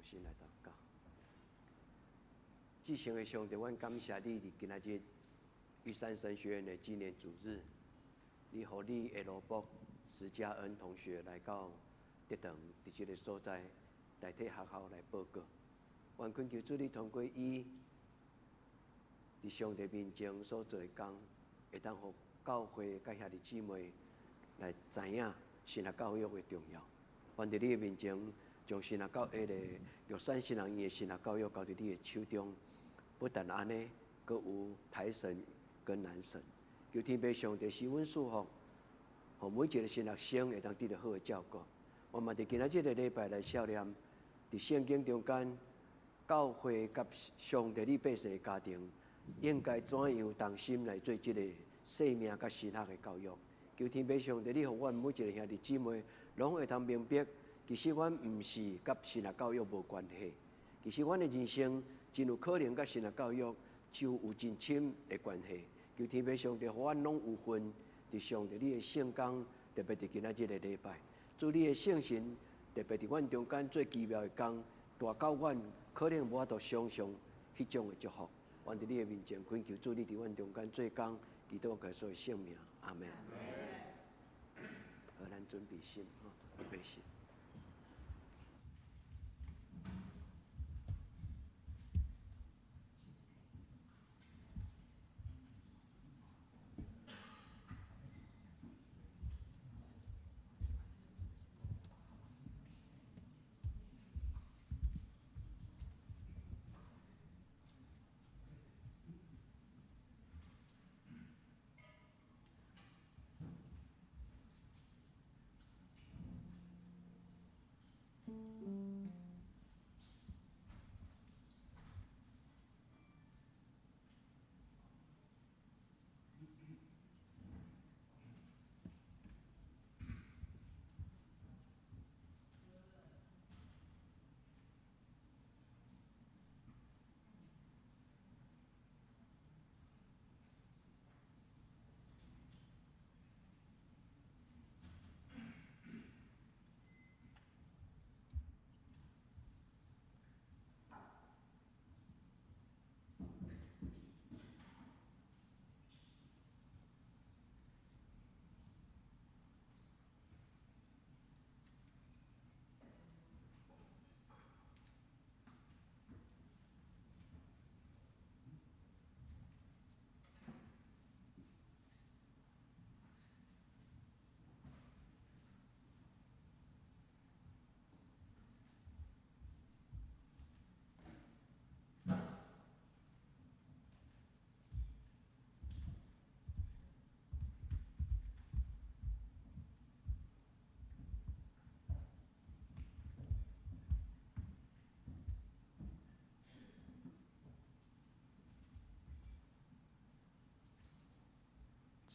新來禱告。至聖的上帝，阮感謝你佇今仔日玉山神學院的紀念主日，你予你的奴僕石嘉恩同學來到德堂佇這個所在來替學校來報告。阮懇求主你通過伊佇上帝面前所做的工，會當予教會佮兄弟姊妹來知影神學教育的重要。願佇你的面前，將神學教育的玉山神學院的神學教育交佇你的手中。不但按呢，閣有台神跟南神。求天父上帝賜阮祝福，予每一個神學生會當得著好的照顧。我嘛佇今仔這個禮拜來默念，佇聖經中間，教會佮上帝你百姓的家庭，應該怎樣同心來做這個生命佮神學的教育。求天父上帝，你予阮每一個兄弟姊妹，攏會當明白，其實阮毋是佮神學教育無關係，其實阮的人生真有可能佮神學教育就有真深的關係。求天父上帝，予阮攏有份佇上帝你的聖工，特別佇今仔這個禮拜，主你的聖神特別佇阮中間做奇妙的工，大到阮可能無法度想象彼種的祝福。願佇你的面前懇求主，你佇阮中間做工，祈禱耶穌的聖名，阿門。好，咱準備心，吼，預備心。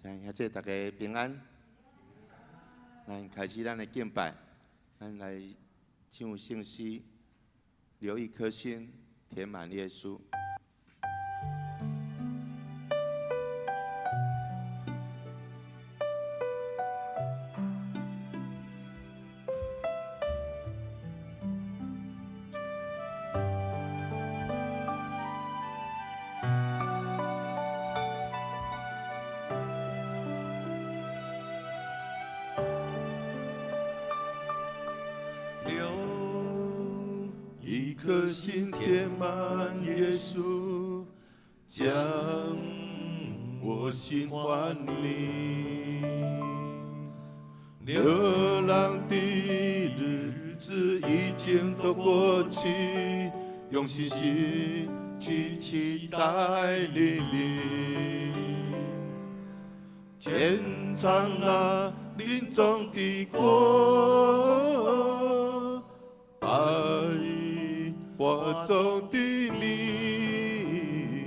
親愛兄弟，大家平安。咱開始咱的敬拜，咱來唱聖詩，留一顆心，填滿耶穌。留一顆心填滿耶穌，將我心還你。流浪的日子已經都過去，用信心去期待黎明。淺嘗那林中的果，百花中的蜜，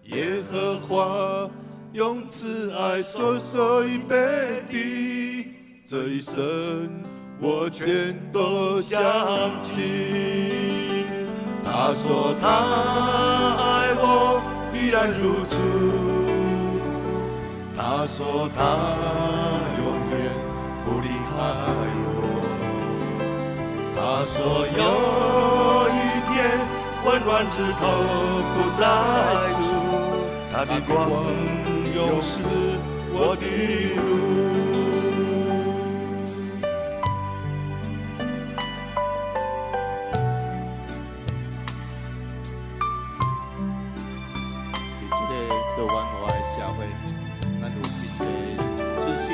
耶和華用慈愛所預備的，這一生我全都相信。他說他愛我，依然如初。他說他永遠不離開我。他說有。温暖日头不再出，他的光永是我的路。伫這个多元化的社會，咱有真濟資訊，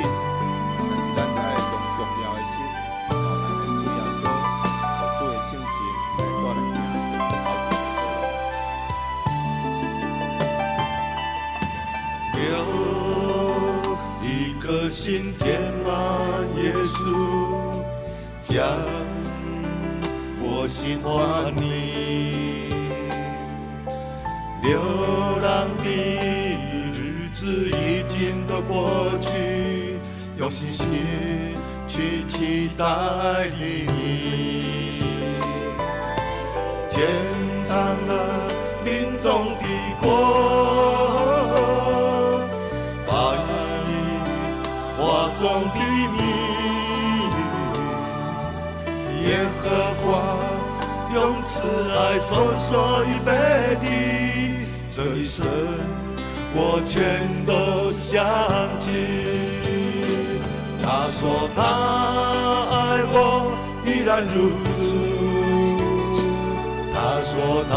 但是咱愛用重要的心，哦，咱的主耶穌，予主的聖神來帶咱行頭前的道路。留一顆心填滿耶穌，將我心還你。流浪的日子已經都過去，用信心去期待你。淺嘗了林中的果，百花中的蜜，耶和華用慈愛收所預備的，這一生我全都相信。他說他愛我，依然如初。他說他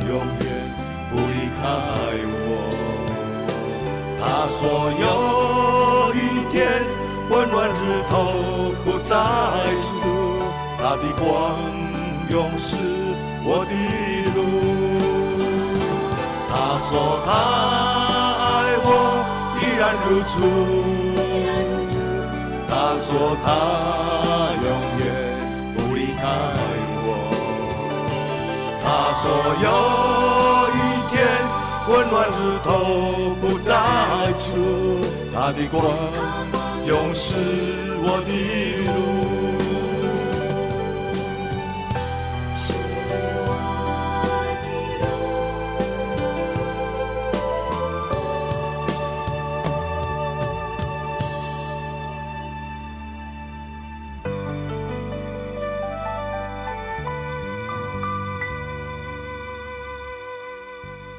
永遠不離開我。他說有一天溫暖日頭不再出，他的光永是我的路。他說他愛我，依然如初。他說他永遠不離開我。他說有一天溫暖日頭不再出，他的光永是我的路。是我的路。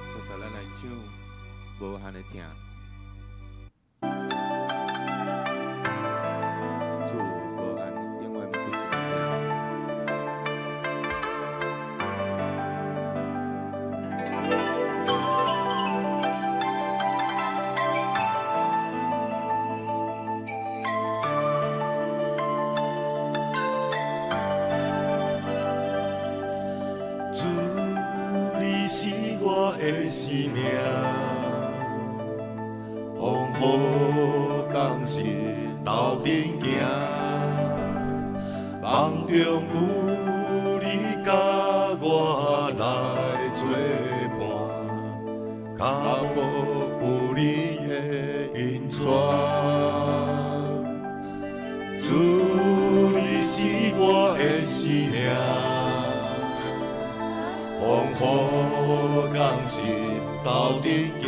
接下來咱來唱無限的疼，主無限，永遠不盡的疼。主，你是我的生命，風雨共是鬥陣行，夢中有你佮我來作伴，腳步有你的引帶。主，你是我的生命。風雨共是鬥陣行，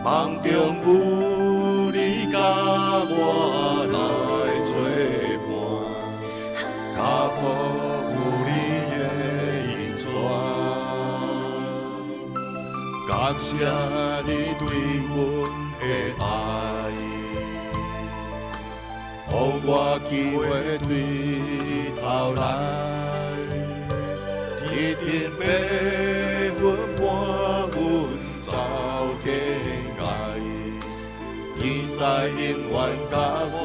夢中有你佮我來作伴，腳步有你的引帶。感謝你對阮的愛，予我機會對頭來。天天白雲伴阮走天涯，天使永遠佮我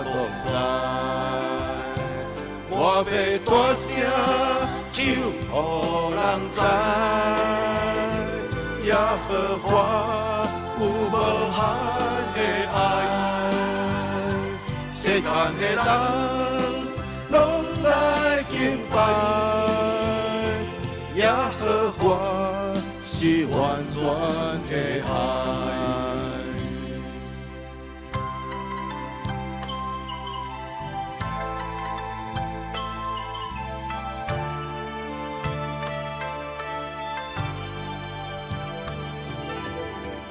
同在。我欲大聲唱，予人知，耶和華有無限的愛，世間的人攏來敬拜。耶和華是完全的愛。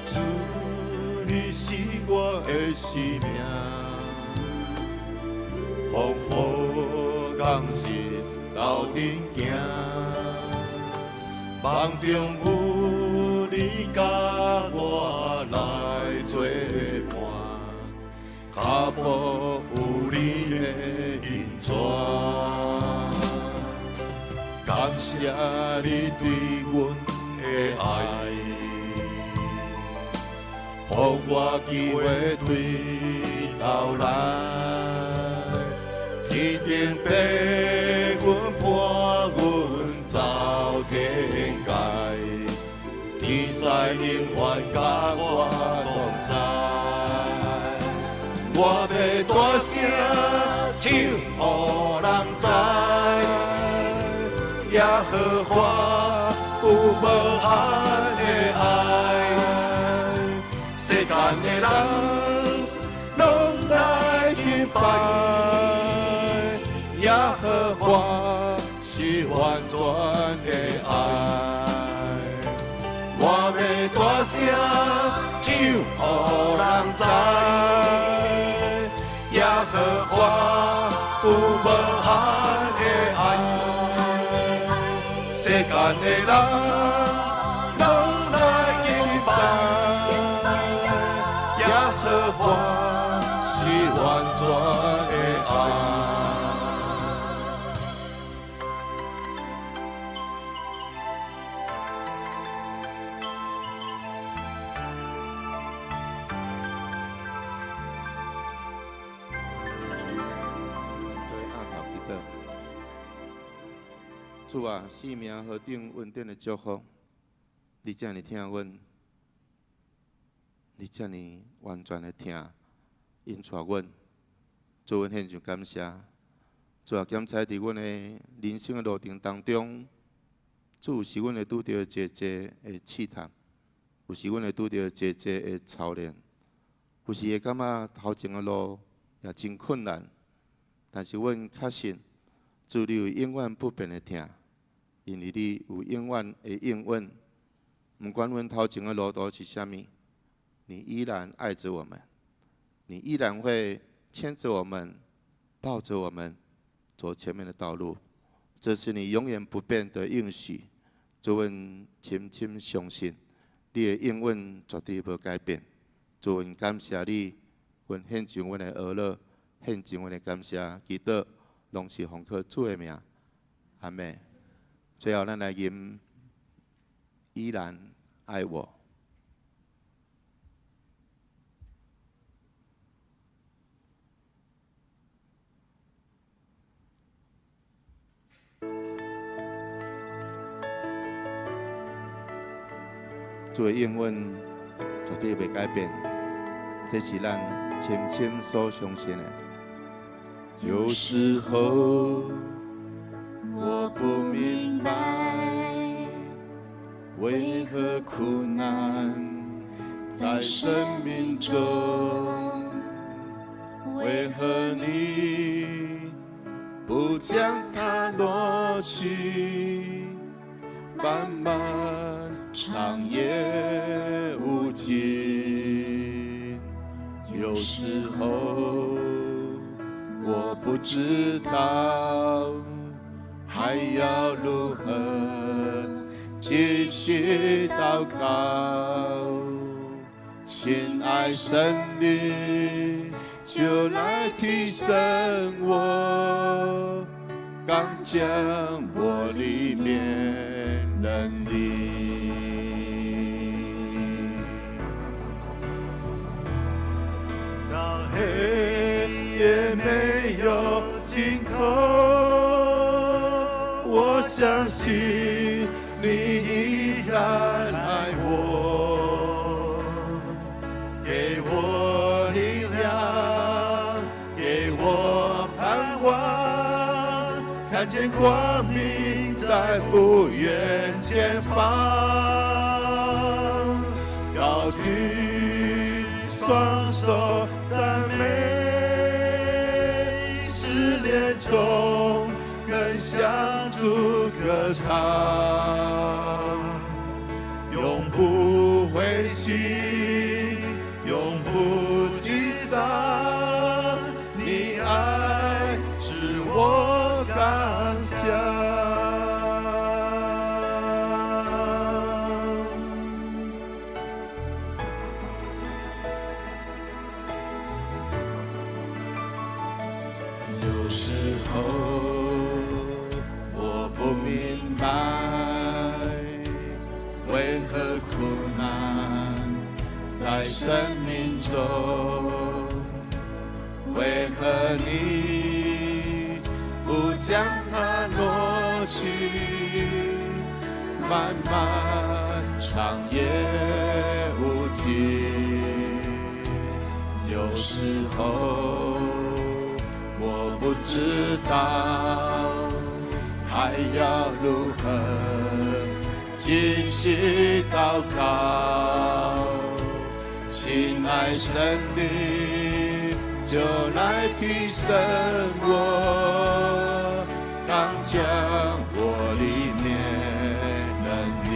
主，你是我的生命，風雨共是鬥斗阵行，梦中有你佮我来做伴，脚步有你的引带。感谢你对阮的爱，予我机会对头来，天顶白云伴阮走天界，天使永远佮我同在。我欲大声唱，予人知，耶和华有无限的爱，世间的人拢来敬拜，耶和华是完全的爱。我欲大声唱，予人知，耶和华有无限的爱，世间的人拢来敬拜，耶和华是完全的爱。做按头祈祷。主啊，生命何等稳定的祝福，你遮尔疼阮，你遮尔完全的疼，引带阮，主，阮献上感谢。主啊，检查伫阮的人生的路程当中，主有时阮会拄著济济的试探，有时阮会拄著济济的操练，有时会感觉头前的路也真困难，但是阮确信，主你有永远不变的疼，因为你有永远的应允。毋管阮头前的路途是啥物，你依然爱着我们，你依然会牵着我们，抱着我们走前面的道路。这是你永远不变的应许。主，阮深深相信，你的应允绝对无改变。主，阮感谢你，阮献上阮的呵咾，献上阮的感谢，祈祷拢是奉靠主的名，阿们。最后，咱来吟依然爱我。主的应允绝对袂改变，这是咱深深所相信的。有时候我不明白，为何苦难在生命中，为何你不将它挪去？漫漫长夜无尽，有时候我不知道还要如何继续祷告。亲爱圣灵，就来提升我，刚强我里面能力。当黑夜没有尽头，我相信你依然爱我，给我力量，给我盼望，看见光明在不远前方，高举双手赞美，试炼中更向主歌唱，永不灰心，永不沮丧，你爱使我刚强。不明白，为何苦难在生命中？为何你不將它挪去？漫漫長夜無盡，有時候我不知道還要如何繼續禱告。親愛神，你就來提升我，剛強我裡面能力。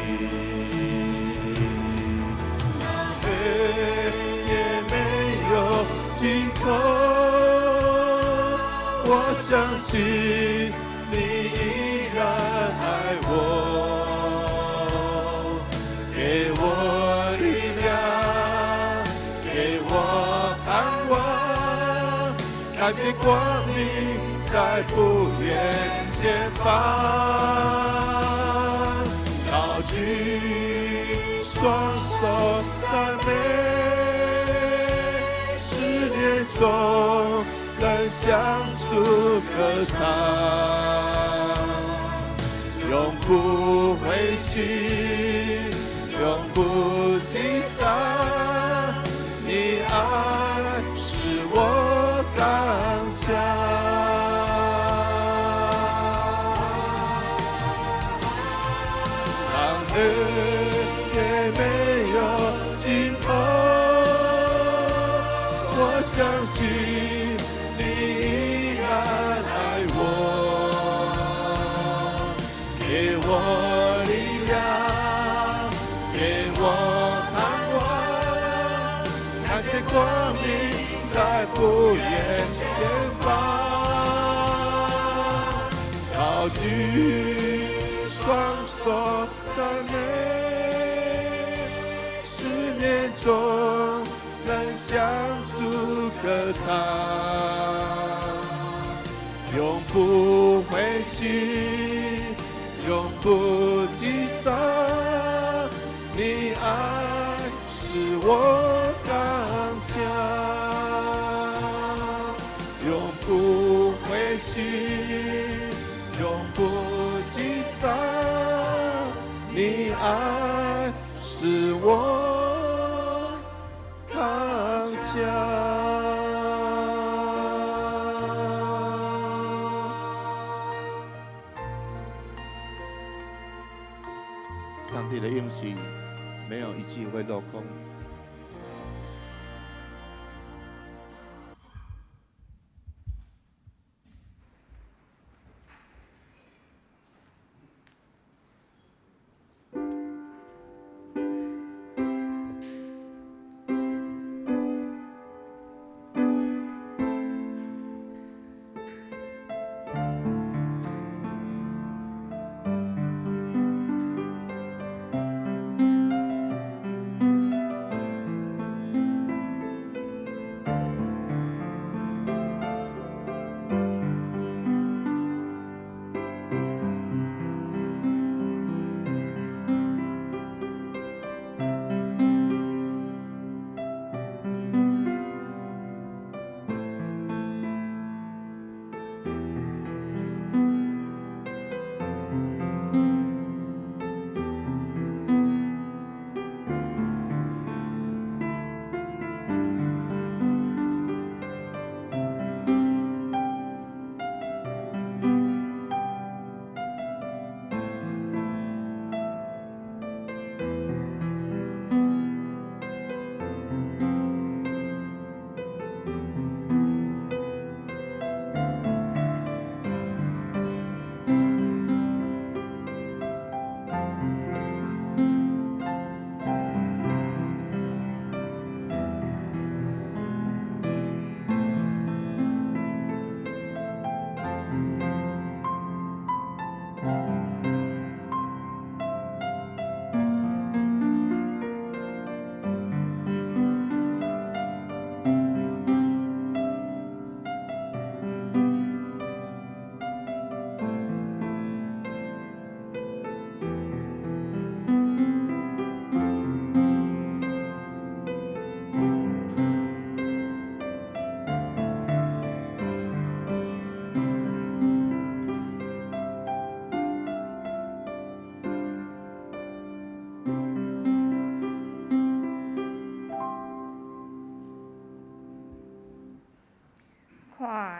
黑夜沒有盡頭，我相信你依然愛我，給我力量，給我盼望，看見光明在不遠前方。高舉雙手讚美，試煉中能向主歌唱，永不灰心，永不沮喪，你愛使我剛強。當黑夜沒有盡頭，我相信你依然愛我，給我力量，給我盼望，看見光明在不遠前方。高舉雙手讚美，試煉中能向主歌唱，永不灰心，永不沮喪，你愛使我剛強，永不灰心，永不沮喪，你愛使我剛強。上帝的應許沒有一句會落空。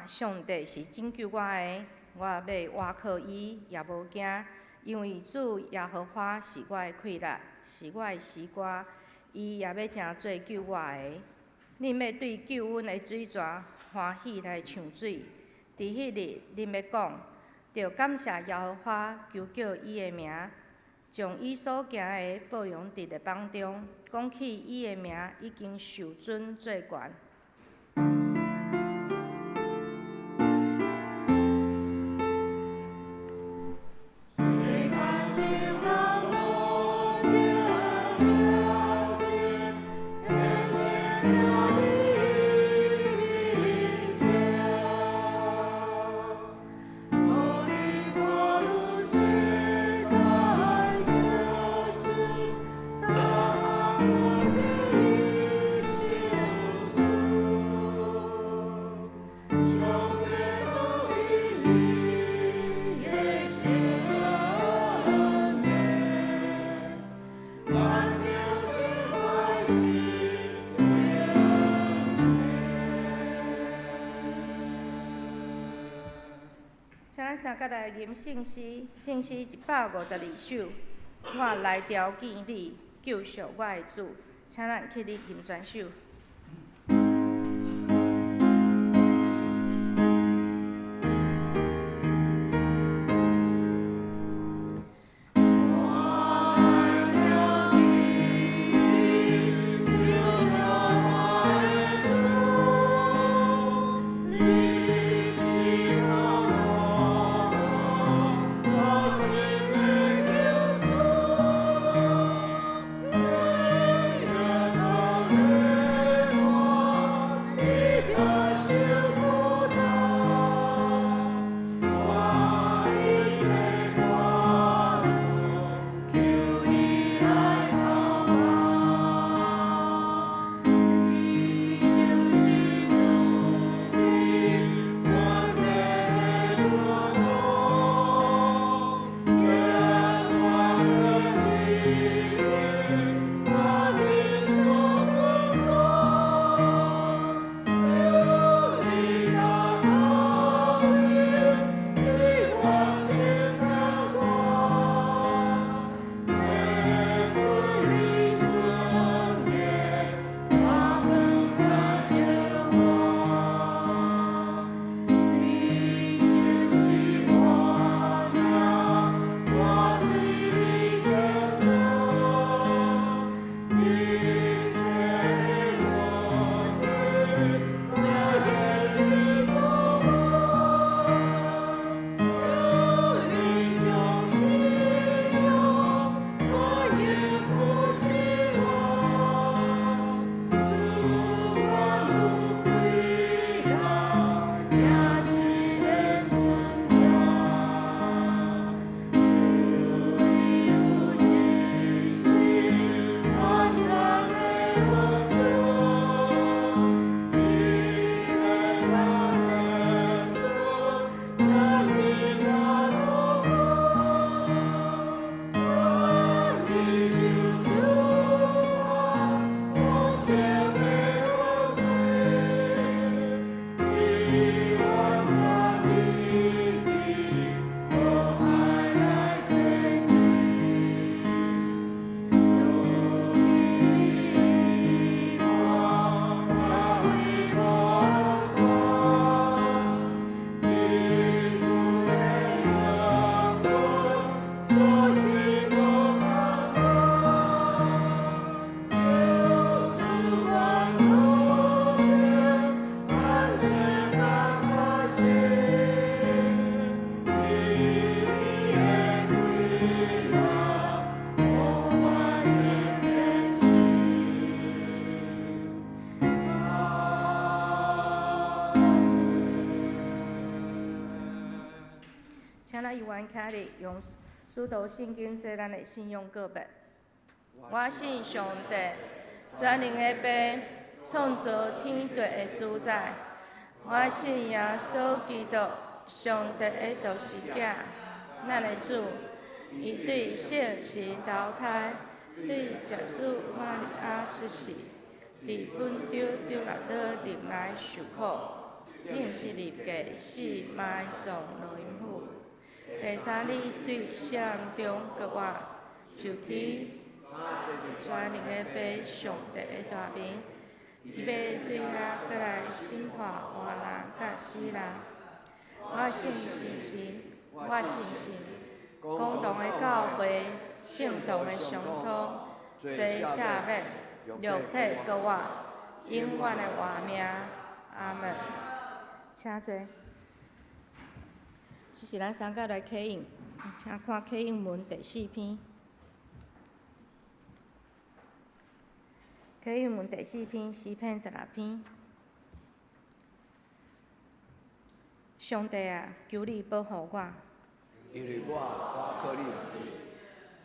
看，上帝是拯救我的，我欲倚靠伊，也無驚，因為主耶和華是我的氣力，是我的詩歌，伊也欲成做救我的。恁欲對救阮的水泉歡喜來唱水，佇彼日，恁欲講，著感謝耶和華，求叫伊的名，將伊所行的報揚佇列邦中，講起伊的名已經受尊做懸。請咱三角來吟聖詩，聖詩152首。我來朝見你，救贖我的主，請咱起立吟全首。請咱猶原徛佇用使徒信經做咱的信仰告白。我信上帝，全能的父，創造天地的主宰。我信耶穌基督，上帝的獨生囝，咱的主。伊對聖神投胎，對聖母瑪利亞出世，佇本丟丟拉多入來受苦，頂是立過死埋葬落陰府。第三日對死人中復活，就天全能的父上帝的大名，伊欲對遐閣來審判活人佮死人。我相信神，我相信公同的教會，聖徒的相通，罪赦免，肉體復活，永遠的活命。阿門。請坐。這是咱三甲來啟應，請看啟應文第四篇。啟應文第四篇，詩篇16篇。上帝啊，求你保護我。因為我倚靠你。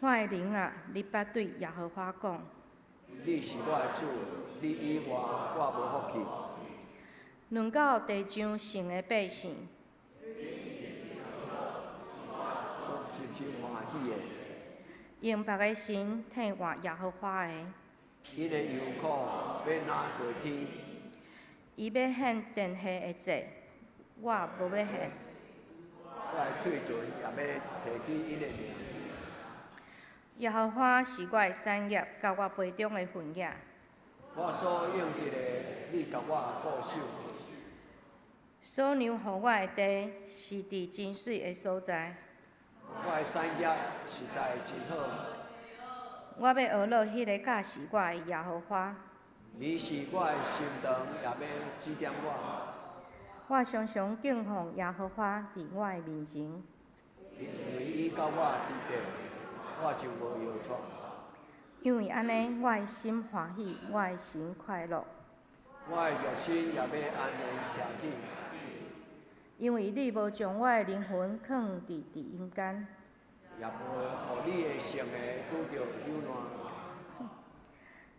我的靈啊，你捌對耶和華講。你是我的主，你以外我無福氣。論到地上聖的百姓，是真歡喜的。用別的神替換耶和華的。𪜶的憂苦欲若過天。伊欲獻奠祭的祭，我無欲獻。我的喙唇也欲提起𪜶的名。耶和華是我的產業，佮我杯中的份額。我所應得的，你共我保守。所讓予我的地，是佇真媠的所在。我的產業實在真好。我欲學樂彼个教示我的耶和華。你是我的心腸，也欲指點我。我常常敬奉耶和華佇我的面前。因為伊佮我佇咧，我就無搖掣。因為按呢，我的心歡喜，我的神快樂。我的肉身也欲安然徛起。因為你無將我的靈魂囥佇陰間，也無予你的聖的拄著朽爛。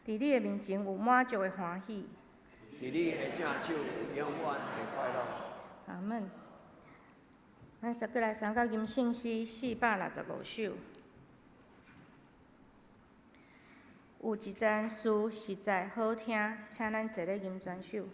佇你的面前有滿足的歡喜，佇你的正手有永遠的快樂。阿門。咱再閣來參考吟聖詩465首。有一件事實在好聽，請咱坐咧吟全首。有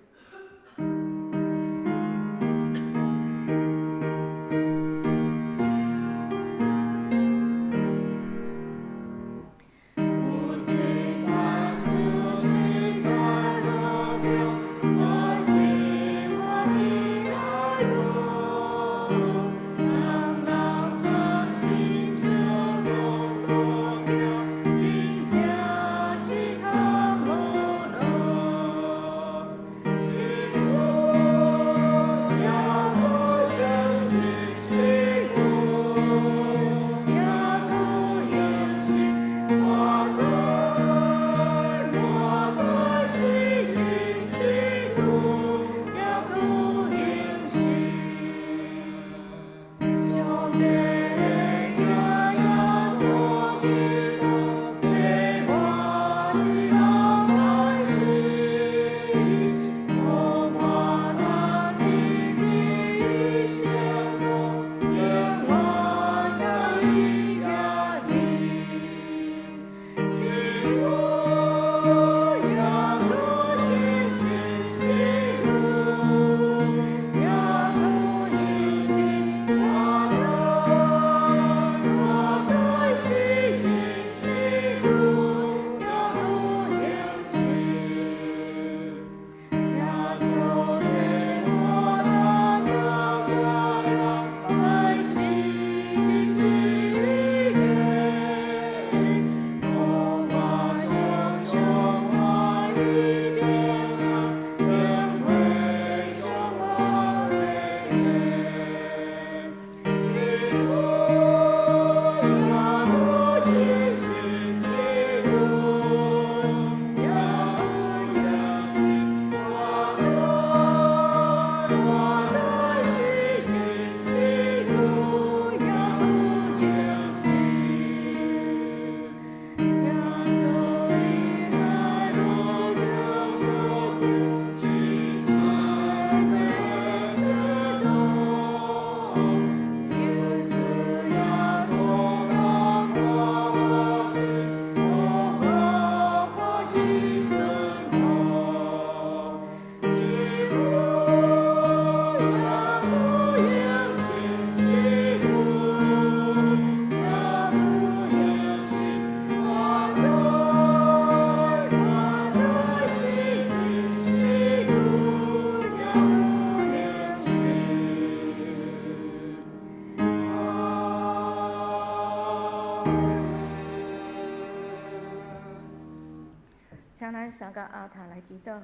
請咱三个阿塔來祈禱。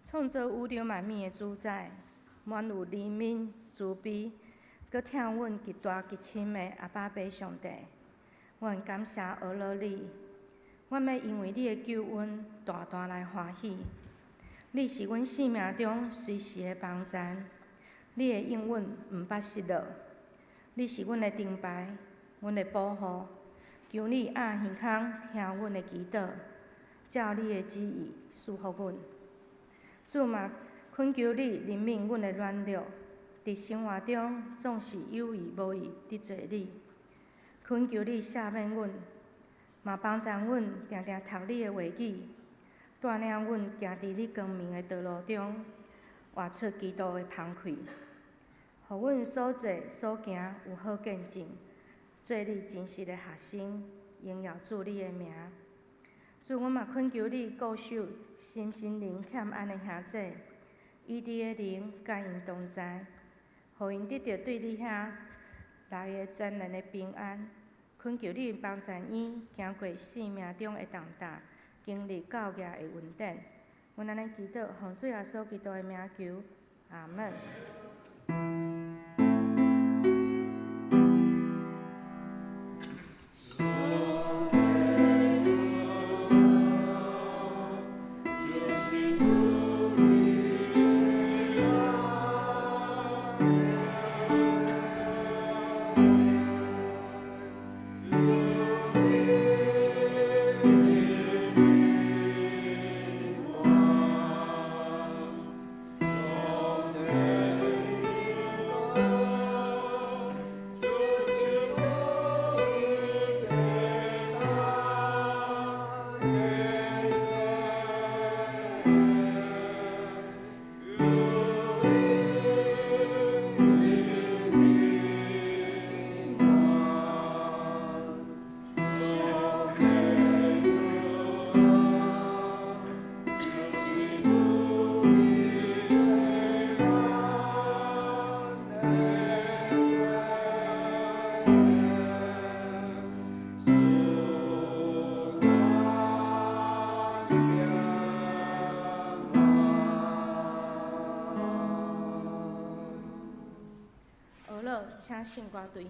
創造宇宙萬物的主宰，滿有憐憫、慈悲，閣疼阮極大極深的阿爸父上帝，阮感謝阿樂你，阮欲因為你的救恩大大來歡喜。你是阮生命中隨時的幫贊，你的應允毋捌失落。你是阮的燈牌，阮的保護。求你掩耳孔聽阮的祈禱，照你的旨意賜福阮。主嘛，懇求你憐憫阮的軟弱，佇生活中總是有意無意得罪你。懇求你赦免阮，嘛幫助阮定定讀你的話語，帶領阮行佇你光明的道路中，活出基督的芳氣，予阮所做所行有好見證，做你真實的學生，榮耀主你的名。主，阮嘛懇求你顧守身心靈欠安的兄弟，以你的靈佮𪜶同在，予𪜶得著對你遐來的全然的平安。懇求你幫助𪜶行過生命中的重擔，經歷教業的恩典。阮按呢祈禱，奉主耶穌基督的名求，阿門。俄樂，請聖歌隊。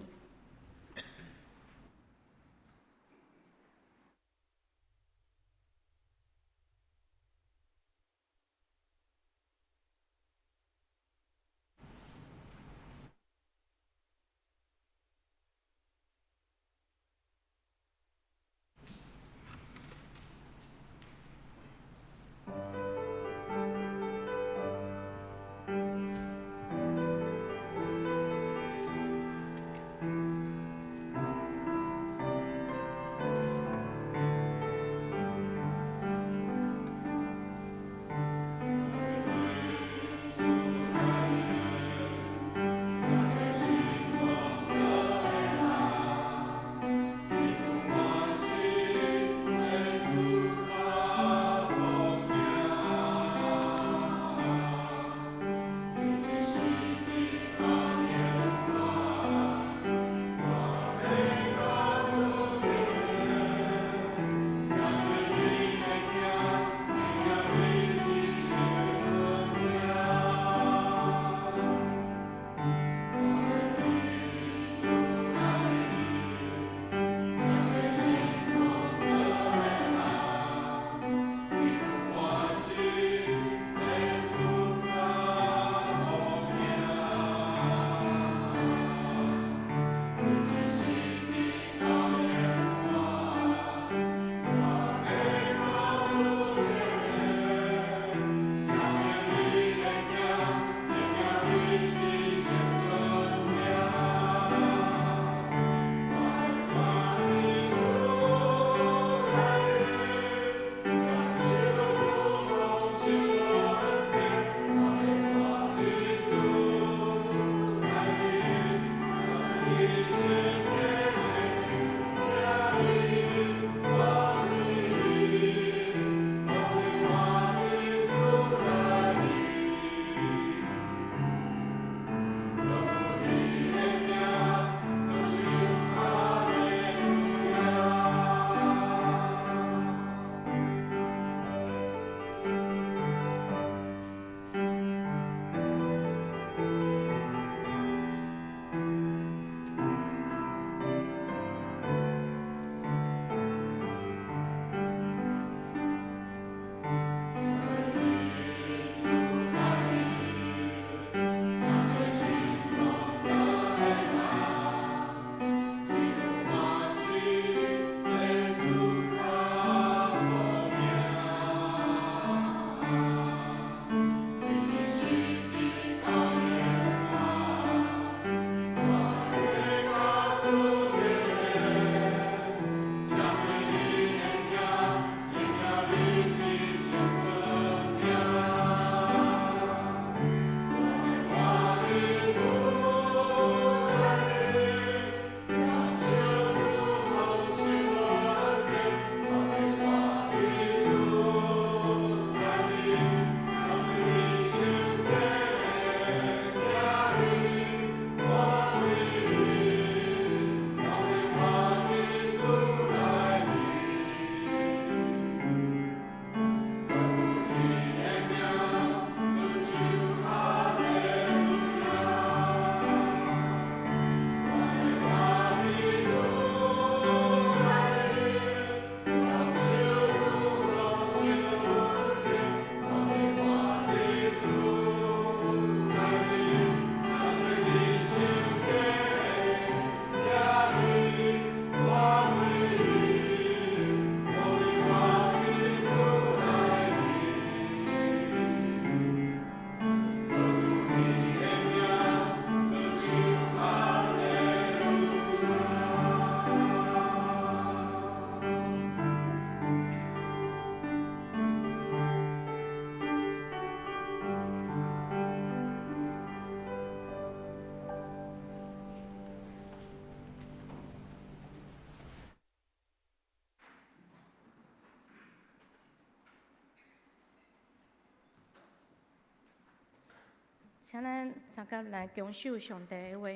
請咱三佮來共守上帝的話。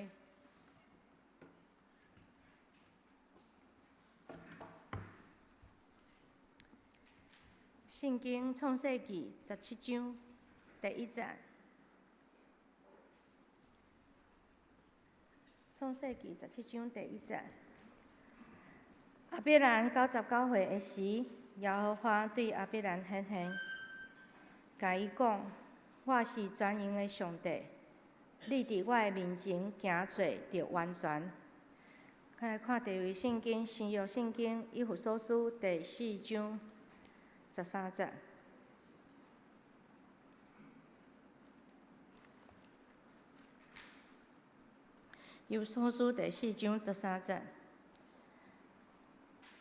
聖經創世記十七章第一節。創世記十七章第一節。亞伯蘭99歲的時，耶和華對亞伯蘭顯現，共伊講：我是全能的上帝，你佇我的面前行做著完全。來看第二位聖經新約聖經以弗所書第四章13節。以弗所書第四章13節，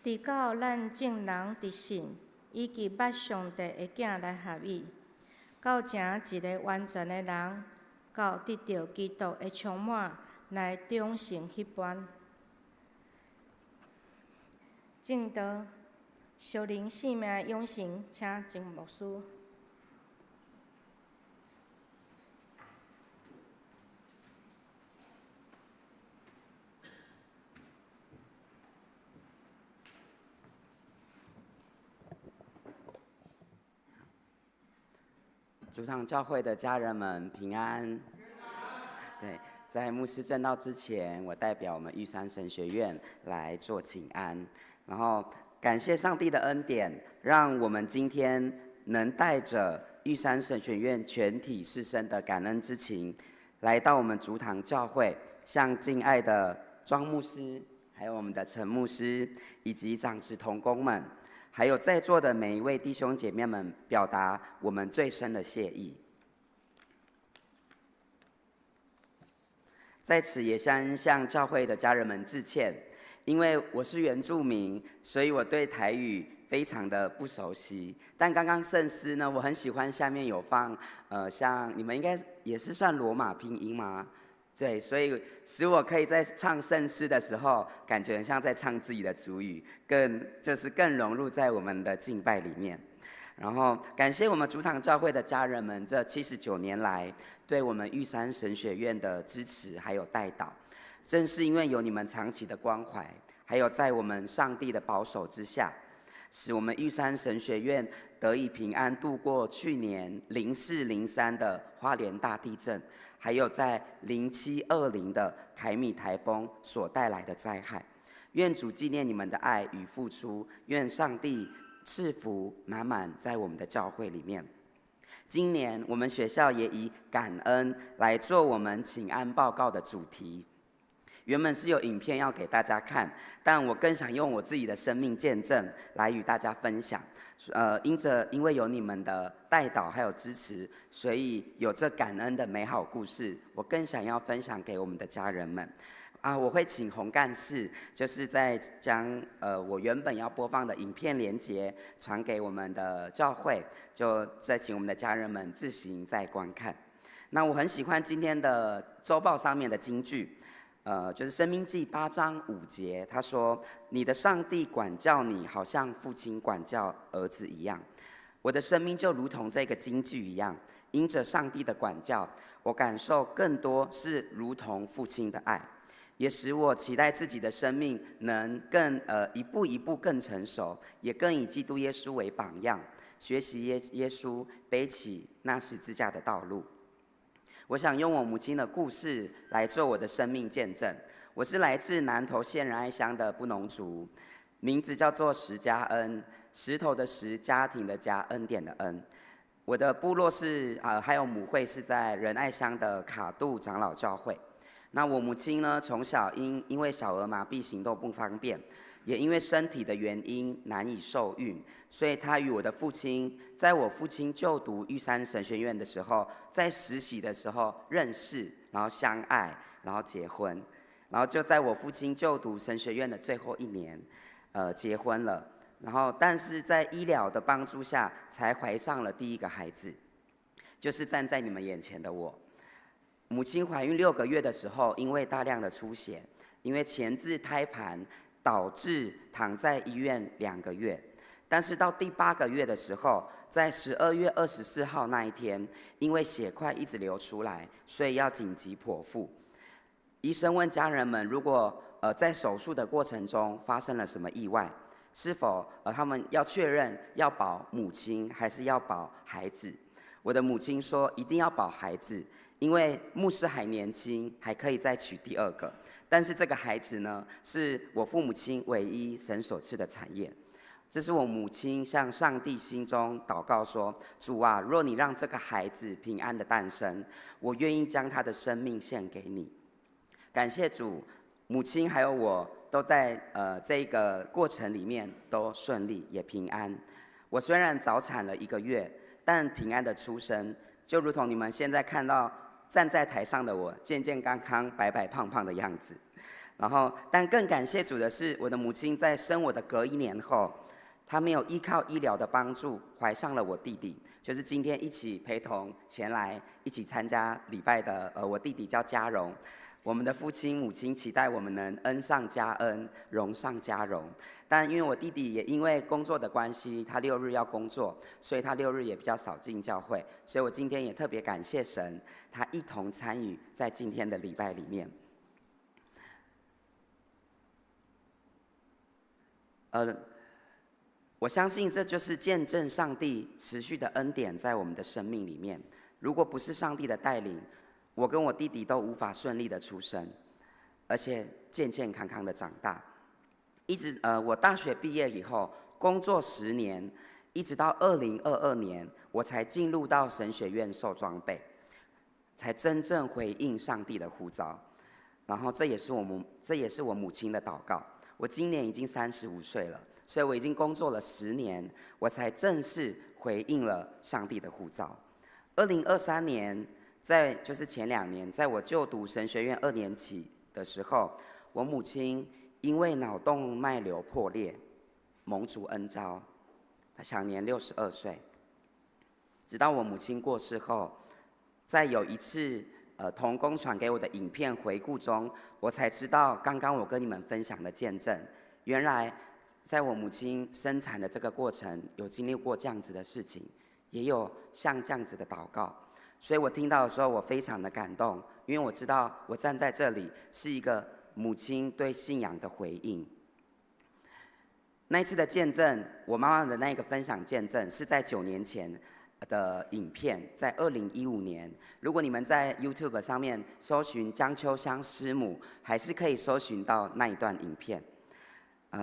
直到咱眾人佇信以及捌上帝的囝來合一，到成一个完全的人，到得著基督的充滿，來長成彼般。證道，屬靈生命的養成，請曾牧師。主堂教會的家人們平安。對，在牧師證道之前，我代表我們玉山神學院來做請安，然後感謝上帝的恩典，讓我們今天能帶着玉山神學院全體師生的感恩之情，來到我們主堂教會，向敬愛的莊牧師，還有我們的陳牧師，以及長執同工們，還有在座的每一位弟兄姐妹們，表達我們最深的謝意。在此也先向教會的家人們致歉，因為我是原住民，所以我對台語非常的不熟悉。但剛剛聖詩呢，我很喜歡下面有放，像你們應該也是算羅馬拼音嗎？對，所以使我可以在唱聖詩的時候，感覺很像在唱自己的族語，更融入在我們的敬拜裡面。然後感謝我們主堂教會的家人們這79年來對我們玉山神學院的支持還有帶導。正是因為有你們長期的關懷，還有在我們上帝的保守之下，使我們玉山神學院得以平安度過去年0403的花蓮大地震，還有在0720的凱米颱風所帶來的災害。願主紀念你們的愛與付出，願上帝賜福滿滿在我們的教會裡面。今年我們學校也以感恩來做我們請安報告的主題。原本是有影片要給大家看，但我更想用我自己的生命見證來與大家分享。因為有你們的帶導還有支持，所以有這感恩的美好故事，我更想要分享給我們的家人們。啊，我會請洪幹事，就是在將我原本要播放的影片連結傳給我們的教會，就再請我們的家人們自行再觀看。那我很喜歡今天的週報上面的金句，就是《申命記》8章5節，他說：“你的上帝管教你，好像父親管教兒子一樣。”我的生命就如同這個金句一樣，因着上帝的管教，我感受更多是如同父親的愛。也使我期待自己的生命能更一步一步更成熟，也更以基督耶穌為榜樣，學習耶穌背起那十字架的道路。我想用我母親的故事來做我的生命見證。我是來自南投縣仁愛鄉的布農族，名字叫做石家恩，石頭的石，家庭的家，恩典的恩。我的部落是還有母會是在仁愛鄉的卡杜長老教會。那我母親呢，從小因為小兒麻痹行動不方便，也因為身體的原因難以受孕，所以她與我的父親，在我父親就讀玉山神學院的時候，在實習的時候認識，然後相愛，然後結婚，然後就在我父親就讀神學院的最後一年，結婚了，然後但是在醫療的幫助下，才懷上了第一個孩子，就是站在你們眼前的我。母親懷孕6個月的時候，因為大量的出血，因為前置胎盤導致躺在醫院2個月。但是到第8個月的時候，在12月24號那一天，因為血塊一直流出來，所以要緊急剖腹。醫生問家人們，如果在手術的過程中發生了什麼意外，是否他們要確認要保母親還是要保孩子？我的母親說一定要保孩子，因為牧師還年輕，還可以再娶第二個。但是這個孩子呢，是我父母親唯一神所賜的產業。這是我母親向上帝心中禱告說：“主啊，若你讓這個孩子平安的誕生，我願意將他的生命獻給你。”感謝主，母親還有我都在這個過程裡面都順利也平安。我雖然早產了一個月，但平安的出生，就如同你們現在看到站在台上的我，健健康康、白白胖胖的樣子。然後，但更感謝主的是，我的母親在生我的隔一年後，她沒有依靠醫療的幫助，懷上了我弟弟，就是今天一起陪同前來一起參加禮拜的，我弟弟叫嘉榮。我們的父親母親期待我們能恩上加恩，榮上加榮。但因為我弟弟也因為工作的關係，他六日要工作，所以他六日也比較少進教會。所以我今天也特別感謝神，他一同參與在今天的禮拜裡面。我相信這就是見證上帝持續的恩典在我們的生命裡面。如果不是上帝的帶領，我跟我弟弟都無法順利的出生，而且健健康康的長大。一直我大學畢業以後，工作10年，一直到2022年，我才進入到神學院受裝備，才真正回應上帝的呼召。然後這也是我母親的禱告。我今年已經35歲了，所以我已經工作了十年，我才正式回應了上帝的呼召。2023年，在就是前2年，在我就讀神學院二年級的時候，我母親因為腦動脈瘤破裂，蒙主恩召，她享年62歲。直到我母親過世後，在有一次同工傳給我的影片回顧中，我才知道剛剛我跟你們分享的見證，原來在我母親生產的這個過程，有經歷過這樣子的事情，也有像這樣子的禱告。所以我聽到的時候，我非常的感動，因為我知道我站在這裡是一個母親對信仰的回應。那一次的見證，我媽媽的那個分享見證，是在9年前的影片，在2015年。如果你們在 YouTube 上面搜尋江秋香師母，還是可以搜尋到那一段影片。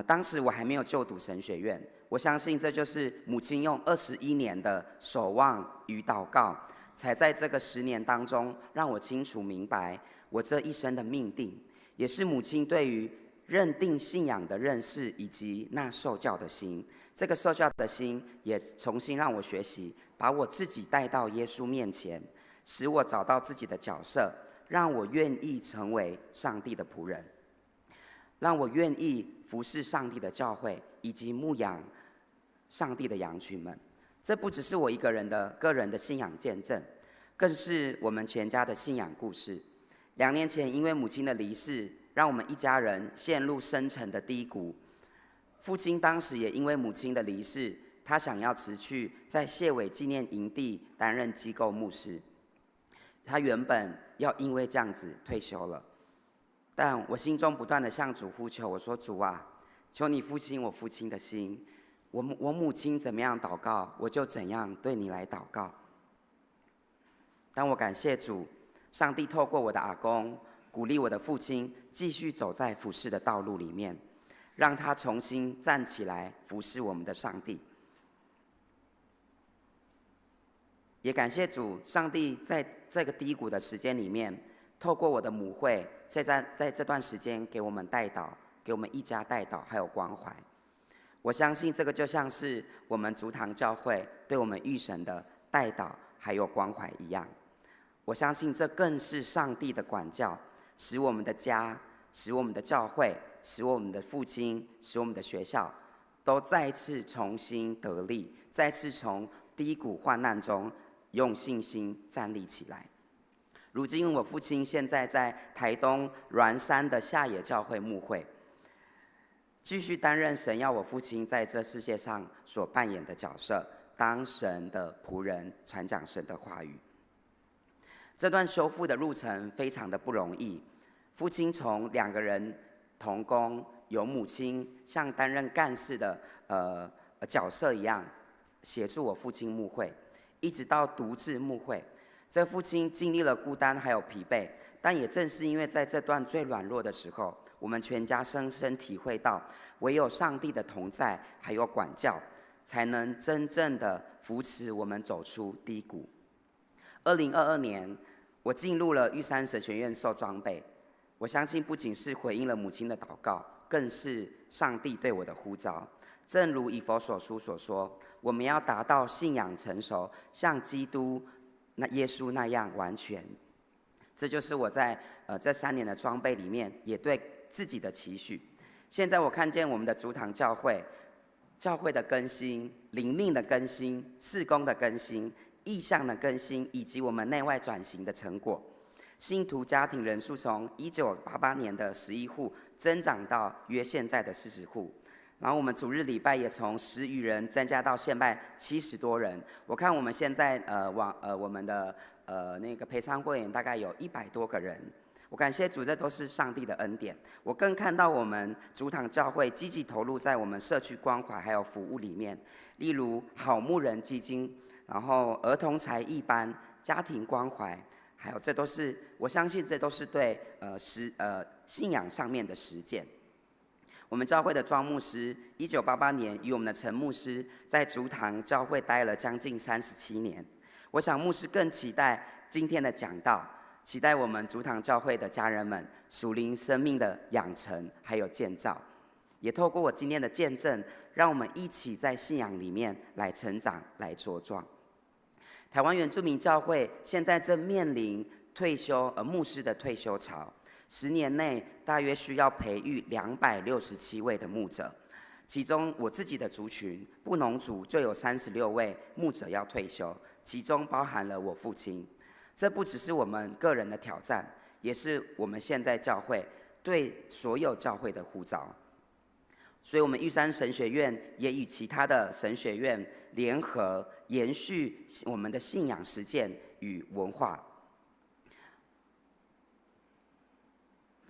當時我還沒有就讀神學院，我相信這就是母親用21年的守望與禱告，才在這個10年當中，讓我清楚明白我這一生的命定，也是母親對於認定信仰的認識以及那受教的心。這個受教的心也重新讓我學習，把我自己帶到耶穌面前，使我找到自己的角色，讓我願意成為上帝的僕人，讓我願意服侍上帝的教會以及牧養上帝的羊群們。這不只是我一個人的個人的信仰見證，更是我們全家的信仰故事。2年前，因為母親的離世，讓我們一家人陷入深沉的低谷。父親當時也因為母親的離世，他想要辭去在謝偉紀念營地擔任機構牧師。他原本要因為這樣子退休了，但我心中不斷的向主呼求，我說：“主啊，求你復興我父親的心。我母親怎麼樣禱告，我就怎樣對你來禱告。”但我感謝主，上帝透過我的阿公，鼓勵我的父親繼續走在服侍的道路裡面，讓他重新站起來服侍我們的上帝。也感謝主，上帝在這個低谷的時間裡面，透過我的母會，在這段時間給我們代禱，給我們一家代禱，還有關懷。我相信這個就像是我們竹堂教會對我們育神的代禱還有關懷一樣。我相信這更是上帝的管教，使我們的家，使我們的教會，使我們的父親，使我們的學校，都再次重新得力，再次從低谷患難中用信心站立起來。如今我父親現在在台東鸞山的下野教會牧會，繼續擔任神要我父親在這世界上所扮演的角色，当神的僕人，傳講神的話語。這段修復的路程非常的不容易。父親從兩個人同工，由母親像擔任幹事的角色一樣，協助我父親牧會，一直到獨自牧會。這父親經歷了孤單還有疲憊，但也正是因為在這段最軟弱的時候，我們全家深深體會到，唯有上帝的同在還有管教，才能真正的扶持我們走出低谷。2022年，我進入了玉山神學院受裝備。我相信不僅是回應了母親的禱告，更是上帝對我的呼召。正如以弗所書所說，我們要達到信仰成熟，像基督那耶穌那樣完全。這就是我在這3年的裝備裡面，也對自己的期許。現在我看見我們的竹堂教會，教會的更新、靈命的更新、事工的更新、異象的更新，以及我們內外轉型的成果。信徒家庭人數從1988年的11戶增長到約現在的40戶。然後我們主日禮拜也從10餘人增加到現在70多人。我看我們現在網我們的那個陪餐會員大概有100多個人。我感謝主，這都是上帝的恩典。我更看到我們竹堂教會積極投入在我們社區關懷還有服務裡面，例如好牧人基金，然後兒童才藝班、家庭關懷，還有這都是我相信這都是對信仰上面的實踐。我們教會的莊牧師，1988年與我們的陳牧師在竹堂教會待了將近37年。我想牧師更期待今天的講道，期待我們竹堂教會的家人們屬靈生命的養成還有建造，也透過我今天的見證，讓我們一起在信仰裡面來成長、來茁壯。台灣原住民教會現在正面臨退休牧師的退休潮。10年內大約需要培育267位的牧者，其中我自己的族群布農族就有36位牧者要退休，其中包含了我父親。這不只是我們個人的挑戰，也是我們現在教會對所有教會的呼召。所以，我們玉山神學院也與其他的神學院聯合，延續我們的信仰實踐與文化。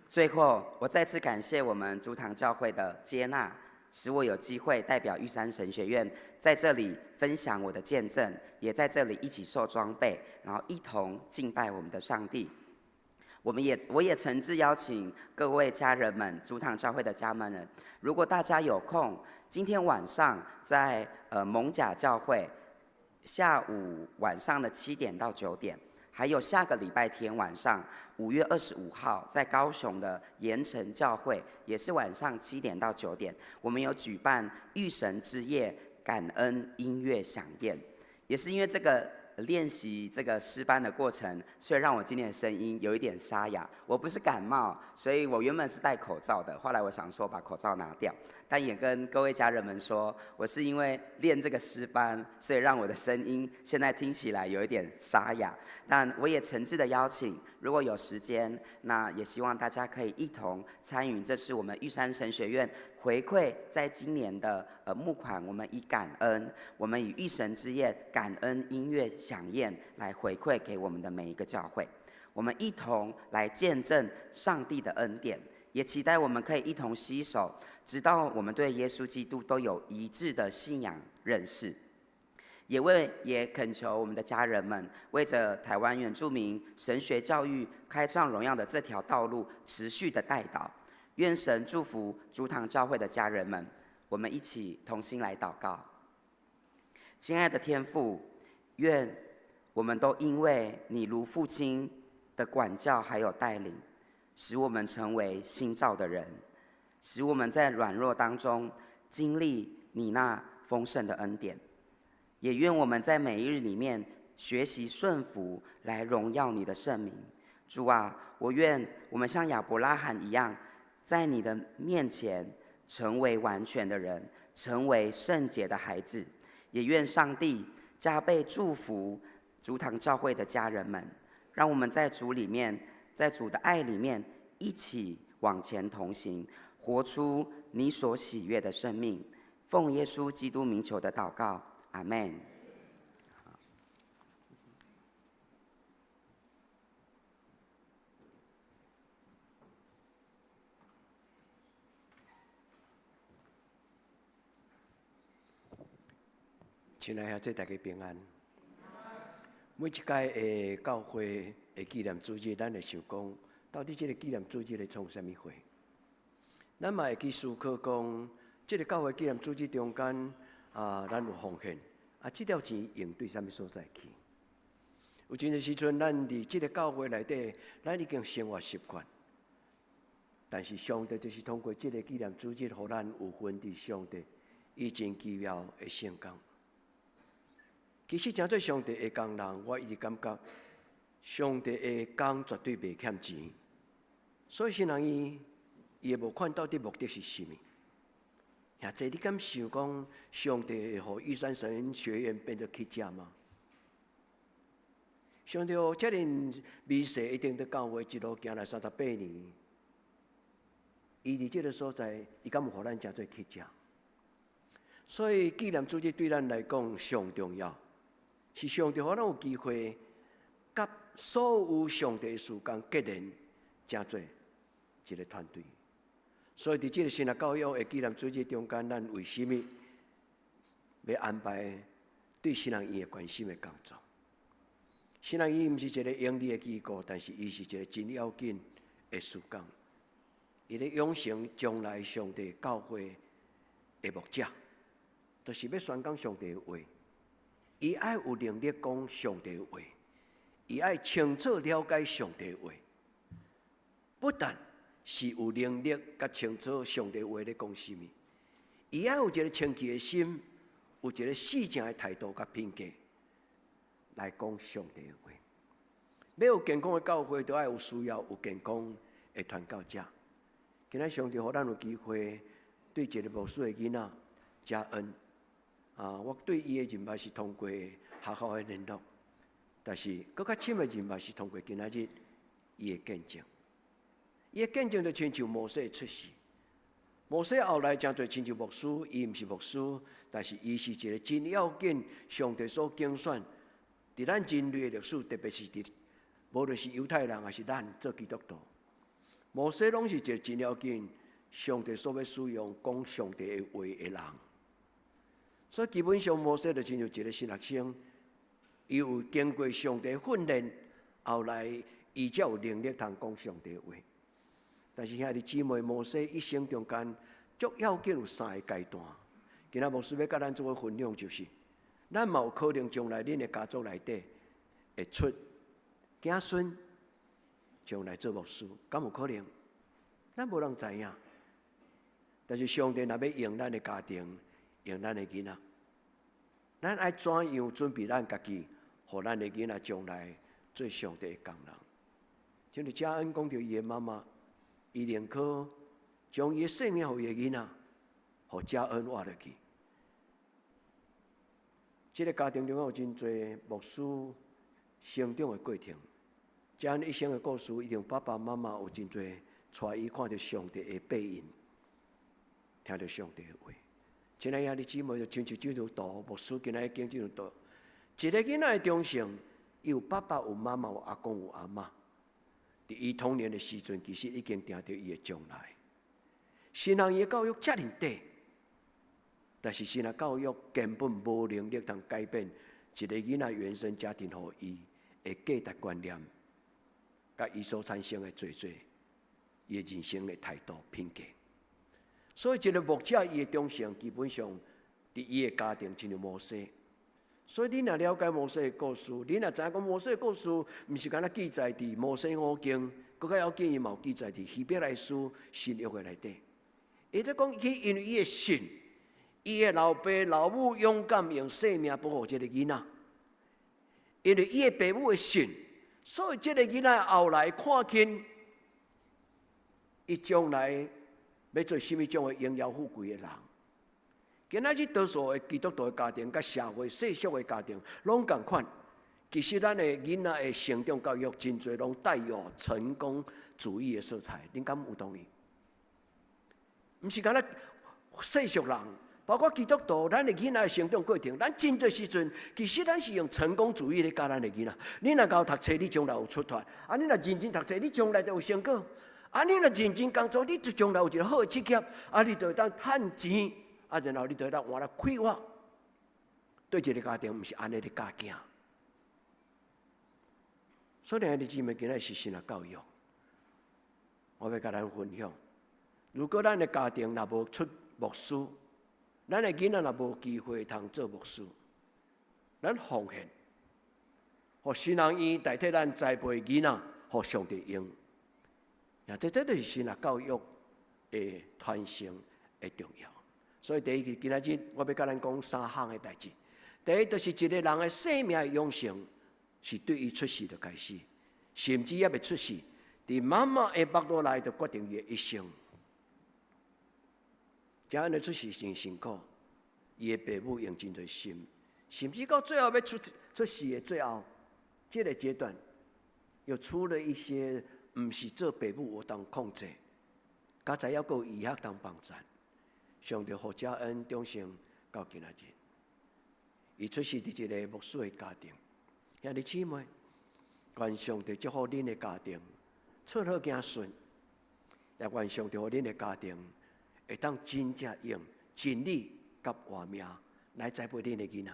最後，我再次感謝我們竹堂教會的接納，使我有機會代表玉山神學院在這裡分享我的見證，也在這裡一起受裝備，然後一同敬拜我們的上帝。我也誠摯邀請各位家人們，竹堂教會的家人們，如果大家有空，今天晚上在艋舺教會，下午晚上的7點到9點。還有下個禮拜天晚上，5月25號，在高雄的鹽埕教會，也是晚上7點到9點，我們有舉辦遇神之夜感恩音樂饗宴，也是因為這個練習這個詩班的過程，所以讓我今天的聲音有一點沙啞。我不是感冒，所以我原本是戴口罩的，後來我想說把口罩拿掉，但也跟各位家人們說，我是因為練這個詩班，所以讓我的聲音現在聽起來有一點沙啞。但我也誠摯的邀請，如果有時間，那也希望大家可以一同參與。這是我們玉山神學院回饋在今年的募款，我們以感恩，我們以遇神之夜感恩音樂饗宴來回饋給我們的每一個教會，我們一同來見證上帝的恩典，也期待我們可以一同攜手，直到我們對耶穌基督都有一致的信仰認識。也懇求我們的家人們，為着台灣原住民神學教育開創榮耀的這條道路持續的代禱。願神祝福竹堂教會的家人們，我們一起同心來禱告。親愛的天父，願我們都因為你如父親的管教還有帶領，使我們成為新造的人，使我們在軟弱當中經歷你那豐盛的恩典。也願我們在每一日裡面學習順服，來榮耀你的聖名。主啊，我願我們像亞伯拉罕一樣，在你的面前成為完全的人，成為聖潔的孩子。也願上帝加倍祝福竹堂教會的家人們，讓我們在主裡面，在主的愛裡面一起往前同行，活出你所喜悅的生命。奉耶穌基督名求的禱告，阿門。親愛兄弟，大家平安。每一屆的教會的紀念主日，咱會想講，到底這个紀念主日咧創啥物貨？咱嘛會去思考講，這个教會紀念主日中間啊，咱有奉獻，啊，這條錢用對啥物所在去？有真濟時陣，咱佇這个教會內底，咱已經生活習慣。但是上帝就是通過這个紀念主日，予咱有份佇上帝伊真奇妙的聖工。其實，成做上帝的工人，我一直感覺上帝的工絕對袂欠錢。所以，神人伊的募款到底目的是啥物？兄弟，你敢想講上帝會予玉山神學院變做乞食嗎？上帝予遮爾微細，一定佇教會一路行來38年，伊佇這个所在，伊敢有予咱成做乞食？所以紀念主日對咱來講上重要，是上帝予咱有機會，佮所有上帝的事工結連，成做一个團隊。所以佇這个神學教育的紀念主日中間，咱為啥物欲安排對神學院的關心的工作？神學院毋是一个營利的機構，但是伊是一个真要緊的事工。伊咧養成將來上帝教會的牧者，就是欲宣講上帝的話。伊愛有能力講上帝的話，伊愛清楚了解上帝的話。不但是有能力佮清楚上帝話咧講啥物，伊愛有一个清氣的心，有一个四正的態度佮品格來講上帝的話。欲有健康的教會，都愛有需要有健康的傳教者。今仔上帝予咱有機會對一个牧師的囡仔嘉恩啊，我對伊的認識是通過學校的聯絡，但是閣較深的認識是通過今仔日伊的見證。伊的見證就親像摩西出世。摩西後來成做親像牧師，伊毋是牧師，但是伊是一个真要緊，上帝所揀選，佇咱人類的歷史，特別是佇無論是猶太人還是咱做基督徒，摩西攏是一个真要緊，上帝所欲使用講上帝的話的人。所以基本上摩西就親像一个神學生，伊有經過上帝訓練，後來伊才有能力通講上帝的話。但是兄弟姊妹，摩西一生中間足要緊有三个階段。今仔牧師欲佮咱做伙分享，就是咱嘛有可能將來恁的家族內底會出子孫將來做牧師，敢有可能？咱無人知影。但是上帝若欲用咱的家庭，用咱的囡仔，咱愛怎樣準備咱家己，予咱的囡仔將來做上帝的工人？像是嘉恩講著伊的媽媽，伊寧可將伊的性命予伊的囡仔，予嘉恩活落去。這个家庭中有真濟牧師成長的過程。嘉恩一生的故事，一定爸爸媽媽有真濟帶伊看著上帝的背影，聽著上帝的話。親愛兄弟姊妹，就親像這張圖，牧師今仔日講這張圖，一个囡仔的忠誠，伊有爸爸、有媽媽、有阿公、有阿嬤。佇伊童年的時陣，其實已經定著伊的將來。神學院的教育遮爾短，但是神學教育根本無能力通改變一个囡仔原生家庭予伊的價值觀念，佮伊所產生的濟濟伊的人生的態度品格。所以，一个牧者伊的忠誠，基本上佇伊的家庭親像摩西。所以，你若了解摩西的故事，你若知影講摩西的故事，毋是干焦記載佇摩西五經，閣較要緊伊嘛有記載佇希伯來書新約的內底。伊咧講，伊因為伊的信，伊的老爸老母勇敢用性命保護這个囡仔，因為伊的爸母的信，所以這个囡仔後來看見，伊將來欲做啥物種的榮耀富貴的人。今仔日多數的基督徒的家庭，佮社會世俗的家庭攏仝款。其實咱的囡仔的成長教育，真濟攏帶有成功主義的色彩。恁敢有同意？毋是干焦世俗人，包括基督徒，咱的囡仔的成長過程，咱真濟時陣，其實咱是用成功主義咧教咱的囡仔。你若𠢕讀冊，你將來有出脫；啊，你若認真讀冊，你將來就有成果。啊，你若認真工作，你就將來有一个好的職業。啊，你就會當趁錢。啊，然後你就會當活得快活。對一个家庭，毋是按呢咧教囝。所以，兄弟姊妹，今仔是神學教育，我欲共咱分享。如果咱的家庭若無出牧師，咱的囡仔若無機會通做牧師，咱奉獻，予神學院代替咱栽培囡仔，予上帝用。啊，這就是神學教育的傳承的重要。所以第一個今仔日我欲共咱講三項的代誌。第一，就是一个人的生命的養成，是對伊出世就開始，甚至猶未出世，佇媽媽的腹肚內就決定伊的一生。這樣的出世真辛苦，伊的爸母用真濟心，甚至到最後欲出世的最後，這个階段，又出了一些毋是做爸母有當控制，佳哉猶閣有醫學通幫贊，上帝予嘉恩長成到今仔日，伊出世佇一个牧師的家庭，兄弟姊妹，願上帝祝福恁的家庭，出好子孫，也願上帝予恁的家庭會當真正用真理佮活命來栽培恁的囡仔。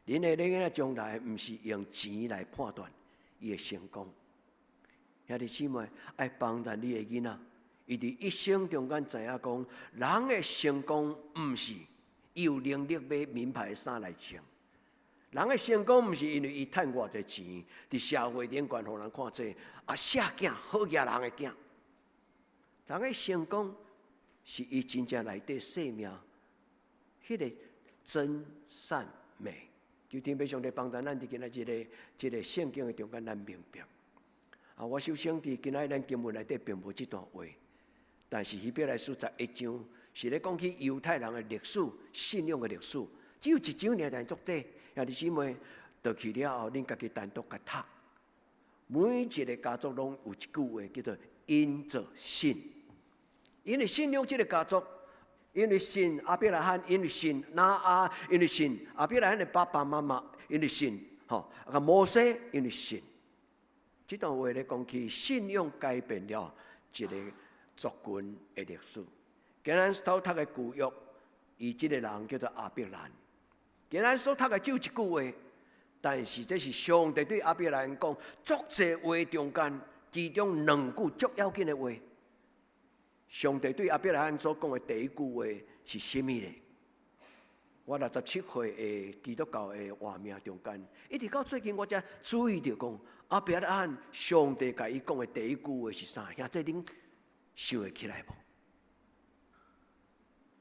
恁的囡仔將來毋是用錢來判斷伊的成功。兄弟姊妹，愛幫助你的囡仔，伊佇一生中間知影講，人的成功毋是伊有能力買名牌衫來穿。人的成功毋是因為伊趁偌濟錢，佇社會頂懸予人看做啊，寫囝好額人的囝。人的成功是伊真正內底生命，彼个真善美。求天父上帝幫助咱佇今仔這个這个聖經的中間，咱明白。啊，我首先佇今仔咱經文內底並無這段話，但是希伯來書11章是咧講起猶太人的歷史、信仰的歷史，只有一章爾，但足短。兄弟姊妹，倒去了後，恁家己單獨共讀。每一个家族攏有一句話叫做“因著信”，因為信仰這个家族，因為信亞伯拉罕，因為信拿亞，因為信亞伯拉罕的爸爸媽媽，因為信吼啊摩西，因為信。這段話咧講起信仰改變了一个族群的歷史。今咱所讀的舊約，伊這个人叫做亞伯蘭。今咱所讀的只有一句話，但是這是上帝對亞伯蘭講，足濟話中間，其中兩句足要緊的話。上帝對亞伯拉罕所講的第一句話是啥物呢？我67歲的基督教的活命中間，一直到最近我才注意著講，亞伯拉罕上帝共伊講的第一句話是啥？兄弟恁想會起來無？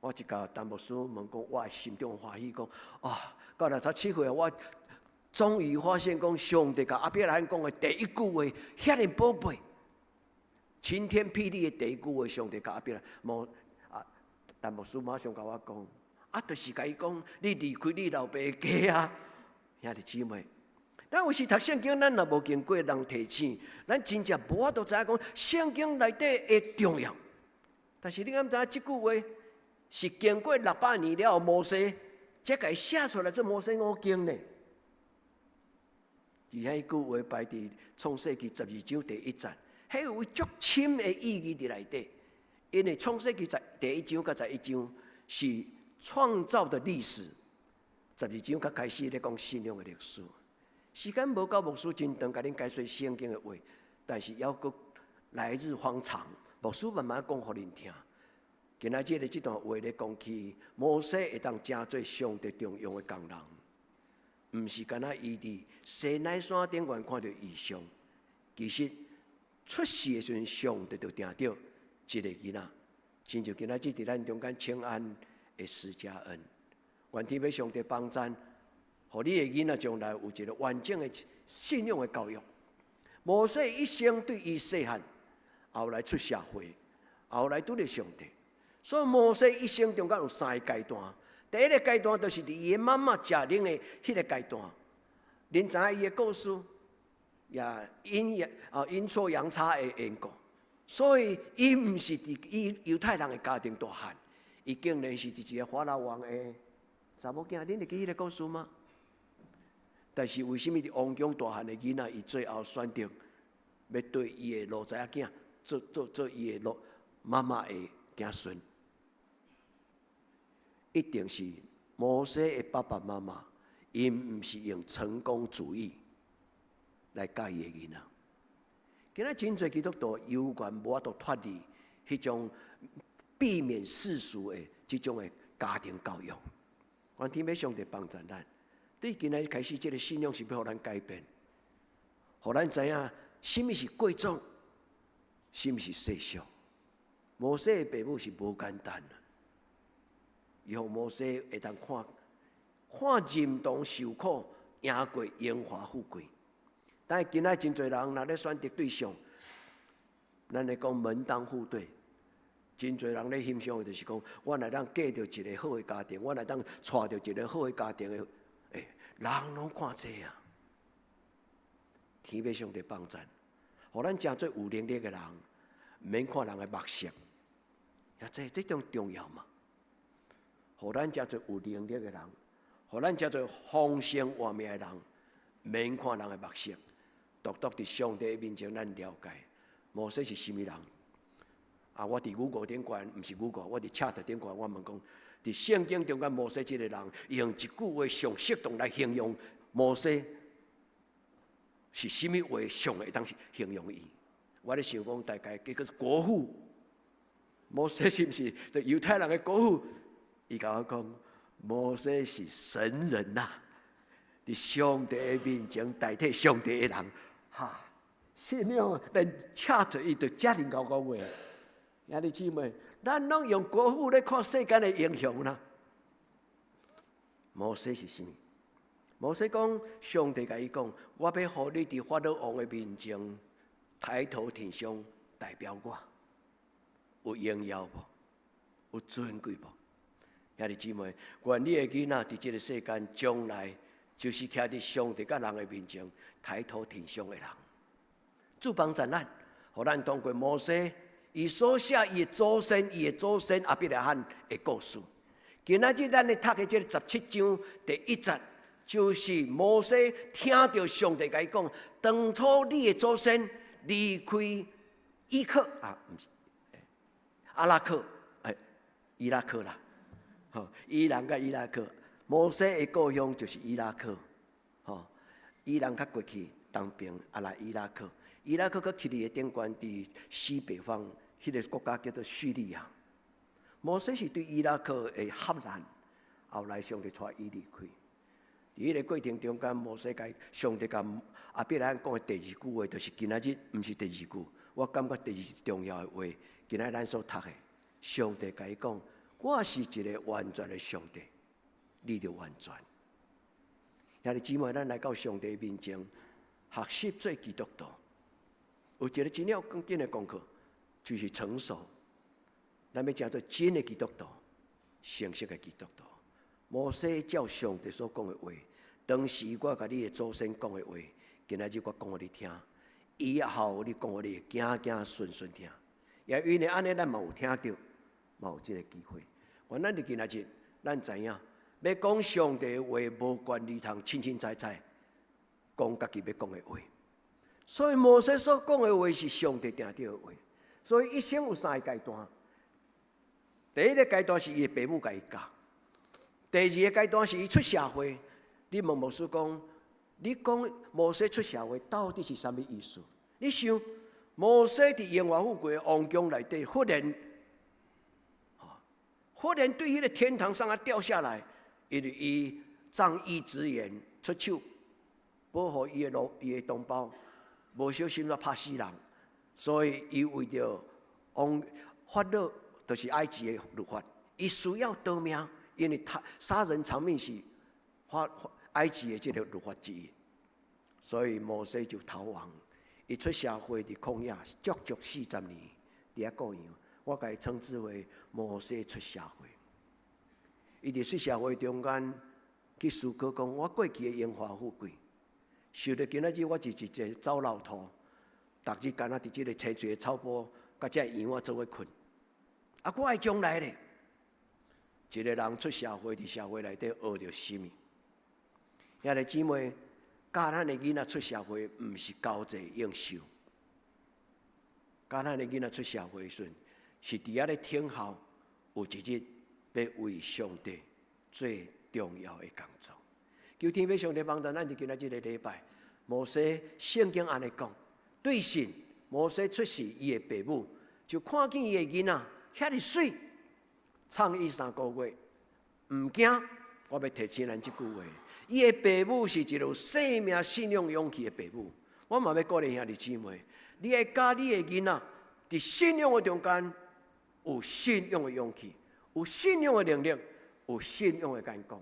我一共陳牧師問講，我心中歡喜講，啊，到67歲，我終於發現講，上帝共亞伯拉罕講的第一句話，遐爾寶貝，晴天霹靂的第一句話，上帝共亞伯拉罕，啊，陳牧師馬上共我講，啊，就是共伊講，你離開你老爸家啊，兄弟姊妹。但有時讀聖經，咱若無經過人提醒，咱真正無法度知影講聖經內底的重要。但是你敢知影這句話是經過600年了後，摩西才共伊寫出來做摩西五經呢？而彼句話排佇創世記12章第1節，彼有足深的意義佇內底。因為創世記第1章佮11章是創造的歷史，十二章才開始咧講信仰的歷史。時間無夠，牧師真長共恁解說聖經的話，但是猶閣來日方長，牧師慢慢講予恁聽。今仔日的這段話咧講起，摩西會當成做上帝重用的工人，毋是干焦伊佇西奈山頂懸看著異象，其實出世的時陣，上帝就定著這个囡仔，親像今仔日佇咱中間請安的施嘉恩，願天父上帝幫贊，予你的囡仔將來有一个完整的信仰的教育。摩西一生對伊細漢，後來出社會，後來拄著上帝。所以摩西一生中間有三个階段。第一个階段就是佇伊的媽媽食奶的彼个階段。恁知影伊的故事，也陰錯陽差的緣故，所以伊毋是佇伊猶太人的家庭大漢，伊竟然是佇一个法老王的查某囝。恁會記彼个故事嗎？但是為啥物佇王宮大漢的囡仔，伊最後選擇欲對伊的奴才仔囝做伊的媽媽的子孫？一定是摩西的爸爸媽媽，𪜶毋是用成功主義來教伊的囡仔。今仔真濟基督徒猶原無法度脫離彼種避免世俗的這種的家庭教育。願天父上帝幫助咱，對今仔日開始，這個信仰是欲予咱改變，予咱知影啥物是貴重，啥物是世俗。摩西的爸母是無簡單啊，伊予摩西會當看看認同受苦，贏過榮華富貴。但是今仔真濟人若咧選擇對象，咱咧講門當戶對，真濟人咧欣賞的就是講，我若當嫁著一个好的家庭，我若當娶著一个好的家庭的，欸，人攏看這啊。天父上帝幫贊，予咱成做有能力的人，毋免看人的目色，啊，這這種重要嘛？予咱成做有能力的人，予咱成做豐盛活命的人，毋免看人的目色。獨獨佇上帝面前，咱了解摩西是啥物人。啊，我佇 Google 頂懸，毋是 Google，我佇 Chat 頂懸，我問講，佇聖經中間摩西這個人，用一句話上適當來形容摩西是啥物話上會當形容伊？我咧想講，大概結果是國父。摩西是毋是就猶太人的國父？伊共我講，摩西是神人吶，佇上帝的面前代替上帝的人。哈，信仰連 Chat 伊就遮爾𠢕講話。兄弟姊妹，咱攏用國父咧看世間的英雄啦。摩西是啥物？摩西講，上帝共伊講，我欲予你佇法老王的面前抬頭挺胸，代表我，有榮耀無？有尊貴無？兄弟姊妹，願你的囡仔佇這个世間將來就是徛佇上帝佮人的面前抬頭挺胸的人。主幫助咱，予咱通過摩西，伊所寫伊的祖先，伊的祖先亞伯拉罕的故事。今仔日咱咧讀的這个17章第一節，就是摩西聽著上帝共伊講，當初你的祖先離開伊克啊，毋是阿拉克，哎，伊拉克啦，吼，伊蘭佮伊拉克，摩西的故鄉就是伊拉克，吼，伊蘭較過去東邊，啊來伊拉克，伊拉克閣去佇的頂懸佇西北方，彼个國家叫做敘利亞。摩西是對伊拉克的哈蘭，後來上帝帶伊離開。佇彼个過程中間，摩西共上帝共亞伯拉罕講的第二句話，就是今仔日毋是第二句，我感覺第二重要的話，今仔日咱所讀的，上帝共伊講：我是一个完全的上帝，你著完全。兄弟姊妹，咱來到上帝面前，學習做基督徒，有一个真要緊的功課，就是成熟。咱欲成做真的基督徒，成熟的基督徒。摩西照上帝所講的話，當時我共你的祖先講的話，今仔日我講予你聽，以後你講予你的囝囝孫孫聽。也因為按呢，咱嘛有聽著，嘛有這个機會。願咱佇今仔日，咱知影，欲講上帝的話，無權利通凊凊彩彩講家己欲講的話。所以摩西所講的話是上帝定著的話。所以一生有三个階段。第一个階段是伊的爸母共伊教，第二个階段是伊出社會。你問牧師講，你講摩西出社會到底是啥物意思？你想，摩西佇榮華富貴的王宮內底，忽然，忽然對彼个天堂上啊掉下來，因為伊仗義執言出手保護伊的老伊的同胞，無小心就拍死人，所以伊為著王法老，就是埃及的律法，伊需要逃命，因為他殺人償命是法埃及的這个律法之一，所以摩西就逃亡。伊出社會佇曠野足足40年，佇遐顧羊，我共伊稱之為摩西出社會。伊佇出社會中間去思考講，我過去的榮華富貴，想著今仔日我是一個走老兔，逐日干焦佇這个青翠的草埔，佮這羊仔做伙睏。啊，我的將來咧，一个人出社會佇社會內底學著啥物？兄弟姊妹，教咱的囡仔出社會，毋是交際應酬。教咱的囡仔出社會時陣，是佇遐咧聽候，有一日欲為上帝做重要的工作。求天父上帝幫助咱，佇今仔這个禮拜，摩西聖經按呢講，對神摩西出世，伊的爸母就看見伊的囡仔遐爾媠，創伊3個月，毋驚。我欲提醒咱這句話，伊的爸母是一個有生命信仰勇氣的爸母。我嘛欲鼓勵兄弟姊妹，你愛教你的囡仔，佇信仰的中間有信仰的勇氣，有信仰的能力，有信仰的眼光。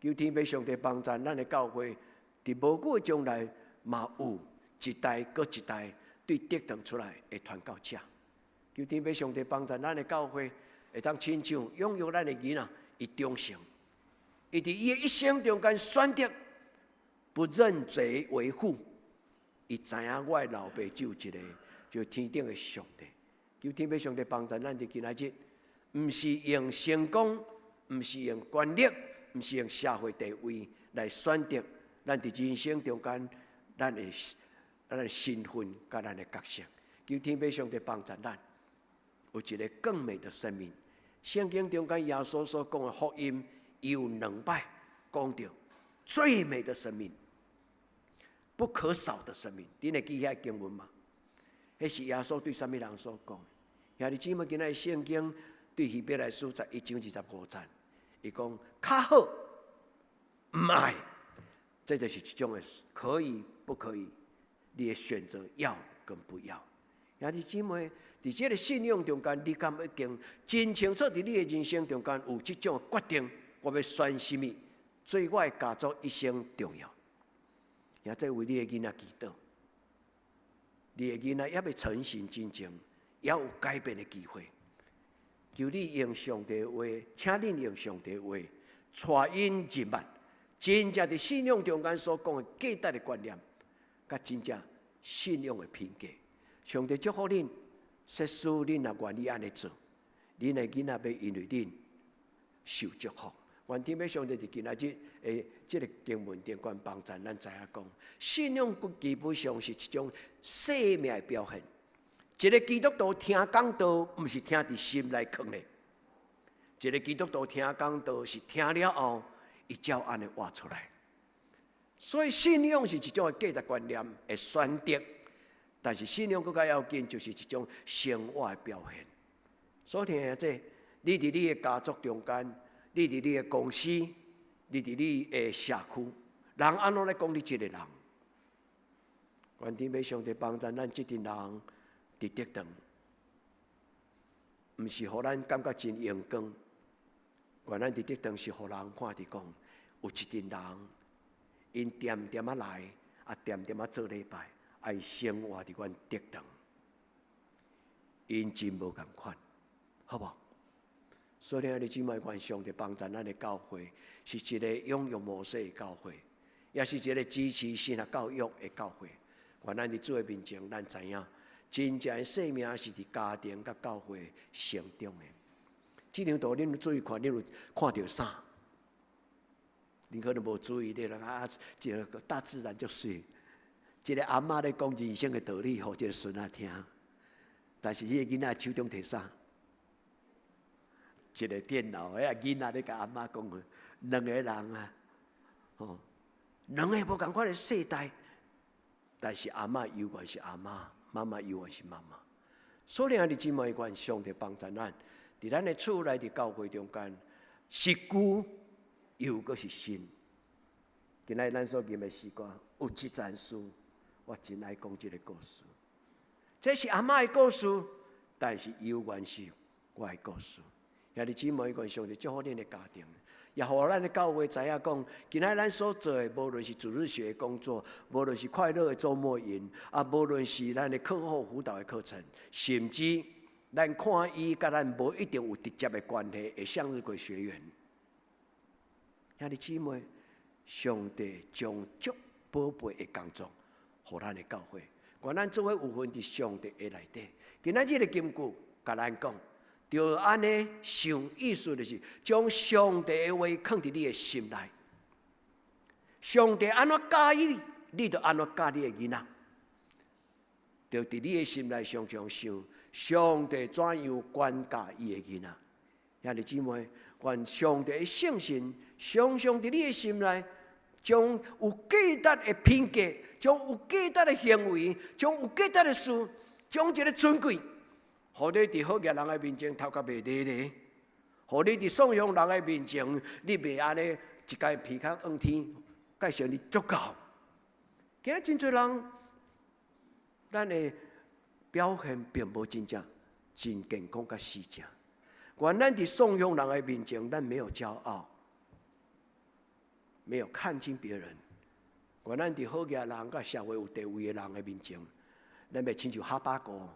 求天父上帝幫助咱的教會，佇無久的將來，嘛有一代閣一代對得堂出來的傳教者。求天父上帝幫助咱的教會，會當親像養育咱的囡仔，伊忠誠。伊佇伊的一生中間選擇不認賊為父，伊知影我的老爸只有一个，就天頂的上帝。求天父上帝幫助咱佇今仔日，毋是用成功，毋是用權力，毋是用社會地位來選擇咱佇人生中間咱的身份佮咱的角色。求天父上帝幫助咱，有一个更美的生命。聖經中間耶穌所講的福音，有兩擺講著最美的生命，不可少的生命。恁會記遐經文嗎？彼是耶穌對啥物人所講？兄弟姊妹，今仔日聖經對希伯來書11章25節，伊講較好毋愛，這就是一種的可以不可以？你的選擇要跟不要。兄弟姊妹，佇這个信仰中間，你敢已經真清楚？佇你的人生中間有這種決定，我欲選啥物，做我的家族一生重要。也這為你的囡仔祈禱，你的囡仔猶未成型真正，猶有改變的機會。求你用上帝話，請恁用上帝話，帶𪜶入捌，真正佇信仰中間所講的價值的觀念，佮真正信仰的品格。上帝祝福恁，設使恁若願意按呢做，恁的囡仔欲因為恁受祝福。願天父上帝佇今仔日的這个經文中間幫助咱知影講，信仰基本上是一種生命的表現。一个基督徒聽講道，毋是聽佇心內囥咧。一个基督徒聽講道是聽了後，伊照按呢活出來。所以信仰是一種價值觀念的選擇，但是信仰閣較要緊，就是一種生活的表現。所以聽這，你佇你的家族中間，你佇你的公司，你佇你的社區，人按怎來講你這个人？願天父上帝幫助咱這陣人佇得堂，毋是予咱感覺真榮光。願咱佇得堂是予人看著講，有一陣人，𪜶恬恬仔來，啊恬恬仔做禮拜，愛生活佇阮得堂，𪜶真無仝款，好無？所以，兄弟姊妹，願上帝幫助咱的教會，是一个擁有摩西的教會，也是一个支持神學教育的教會。願咱佇主的面前，咱知影，真正的生命是佇家庭佮教會成長的。這張圖恁注意看，恁有看著啥？恁可能無注意咧，啊，這个大自然足媠。一个阿嬤咧講人生的道理，予這个孫仔聽，但是彼个囡仔手中提啥？一个電腦，彼个囡仔咧共阿嬤講，兩个人啊，吼，兩个無仝款的世代，但是阿嬤猶原是阿嬤，媽媽猶原是媽媽。所以兄弟姊妹，願上帝幫助咱，佇咱的厝內佇教會中間，是舊猶閣是新。今仔日咱所吟的詩歌有一層書，我真愛講這个故事。這是阿嬤的故事，但是猶原是我的故事。兄弟姊妹，願上帝祝福恁的家庭，也予咱的教會知影講，今仔咱所做的，無論是主日學工作，無論是快樂的週末營，啊，無論是咱的課後輔導的課程，甚至咱看伊佮咱無一定有直接的關係的向日葵學員，兄弟姊妹，上帝將足寶貝的工作，予咱的教會，願咱做伙有份佇上帝的內底。今仔日的金句，共咱講。著按呢想，意思就是將上帝的話囥佇你的心內。上帝按怎教你，你就按怎教你的囡仔。著佇你的心內常常想，上帝怎樣管教伊的囡仔。兄弟姊妹，願上帝的聖神常常佇你的心內，將有價值的品格，將有價值的行為，將有價值的事，將這个尊貴，予你佇好額人的面前頭殼袂離離，予你佇散鄉人的面前，你袂按呢一工鼻孔向天，蓋成你足夠。今仔真濟人，咱的表現並無真正真健康佮實正。願咱佇散鄉人的面前，咱沒有驕傲，沒有看輕別人。願咱佇好額人佮社會有地位的人的面前，咱袂親像哈巴谷，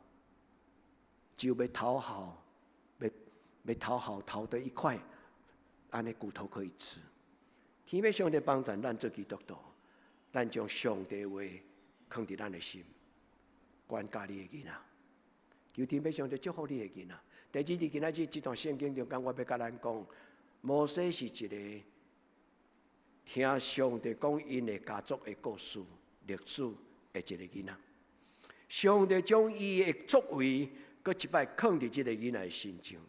只有欲討好，欲欲討好，討得一塊，按呢骨頭可以吃。天父上帝幫助咱做基督徒，咱將上帝話囥佇咱的心，管教你的囡仔，求天父上帝祝福你的囡仔。第二，佇今仔日這段聖經中間，我欲佮咱講，摩西是一个聽上帝講𪜶的家族的故事、歷史的一个囡仔。上帝將伊的作為，閣一擺囥佇這个囡仔的身上。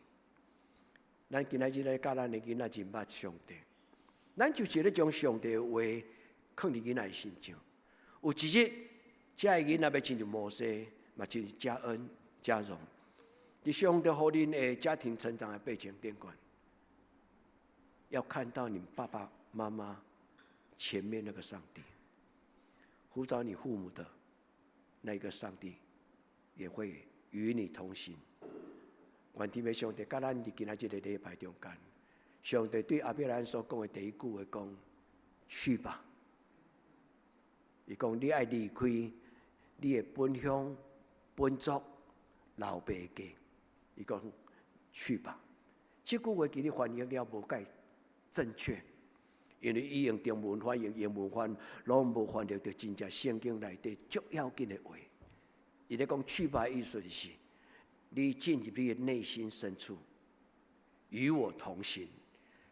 咱今仔日來教咱的囡仔認捌上帝，咱就是咧將上帝的話囥佇囡仔的身上。有一日，這个囡仔欲親像摩西，嘛親像嘉恩、嘉榮。佇上帝予恁的家庭成長的背景頂懸，要看到你爸爸媽媽前面那個上帝，呼召你父母的那個上帝，也會與你同行。願天父上帝佮咱佇今仔這个禮拜中間，上帝對亞伯蘭所講的第一句話講：去吧。伊講你愛離開你的本鄉、本族、老爸家。伊講去吧。這句話其實翻譯了無蓋正確，因為伊用中文翻，用英文翻，攏無翻譯著真正聖經內底足要緊的話。伊咧講去吧，意思就是，你進入你的內心深處，與我同行。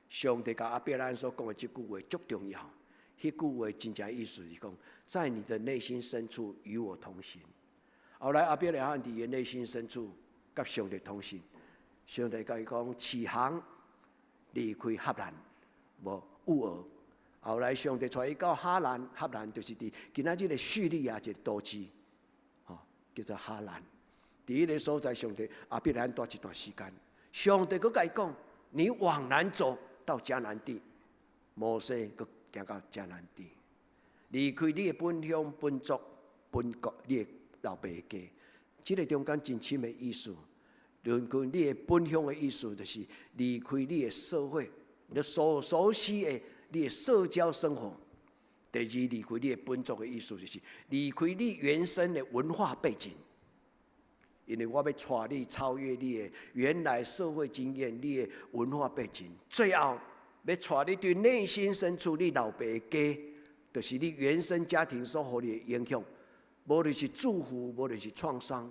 上帝共亞伯蘭所講的這句話足重要。彼句話真正意思是講，在你的內心深處與我同行。後來亞伯拉罕佇伊內心深處佮上帝同行，上帝共伊講起航離開哈蘭，無烏爾。後來上帝帶伊到哈蘭，哈蘭就是佇今仔這个敘利亞一个都市，吼，叫做哈蘭。佇彼个所在，上帝亞伯拉罕蹛一段時間，上帝閣共伊講：你往南走到迦南地。摩西閣行到迦南地，離開你的本鄉、本族、本國，你的老爸家。這个中間真深的意思，離開你的本鄉的意思，就是離開你的社會，你所熟悉的你的社交生活。第二，離開你的本族的意思，就是離開你原生的文化背景。因為我欲帶你超越你的原來社會經驗，你的文化背景，最後欲帶你對內心深處，你老爸家，就是你原生家庭所予你的影響，無論是祝福，無論是創傷。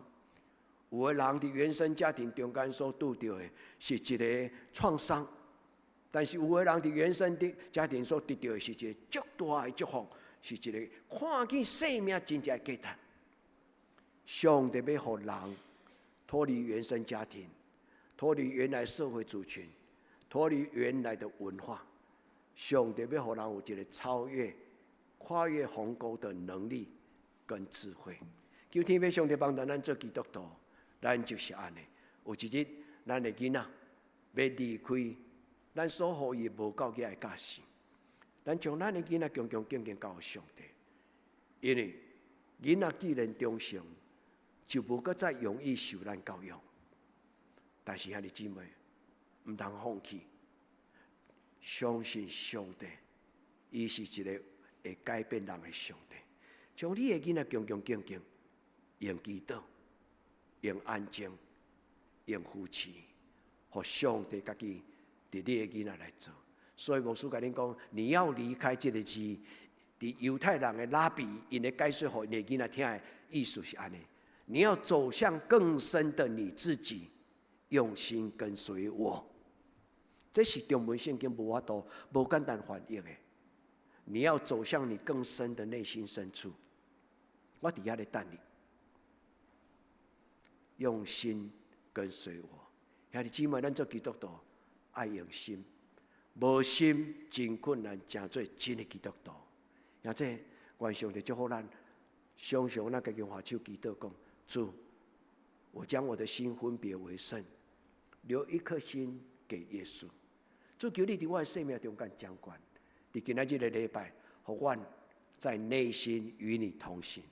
有的人佇原生家庭中間所拄著的是一个創傷，但是有的人佇原生的家庭所得著的是一个足大的祝福，是一个看見生命真正的價值。上帝欲予人脫離原生家庭，脫離原來社會族群，脫離原來的文化。上帝欲予人有一个超越、跨越鴻溝的能力跟智慧。求天父上帝幫助咱做基督徒，咱就是按呢。有一日，咱的囡仔欲離開咱所予伊無夠額的教示，咱將咱的囡仔恭恭敬敬交予上帝，因為囡仔既然長成，就無閣再容易受咱教育。但是兄弟姊妹，毋通放棄，相信上帝，伊是一个會改變人的上帝。將你的囡仔恭恭敬敬，用祈禱，用安靜，用扶持，予上帝家己佇你的囡仔來做。所以牧師共恁講，你要離開這个字，佇猶太人的拉比，𪜶咧解說予𪜶的囡仔聽的意思是按呢。你要走向更深的你自己，用心跟隨我。這是中文聖經無法度、無簡單翻譯的。你要走向你更深的內心深處，我佇遐咧等你，用心跟隨我。兄弟姊妹，咱做基督徒，愛用心，無心真困難，成做真的基督徒。兄弟，願上帝祝福咱，常常咱家己按手祈禱講：主，我將我的心分別為聖，留一顆心給耶穌。主，求你佇我的生命中間掌權，佇今仔日的禮拜，予阮在內心與你同行。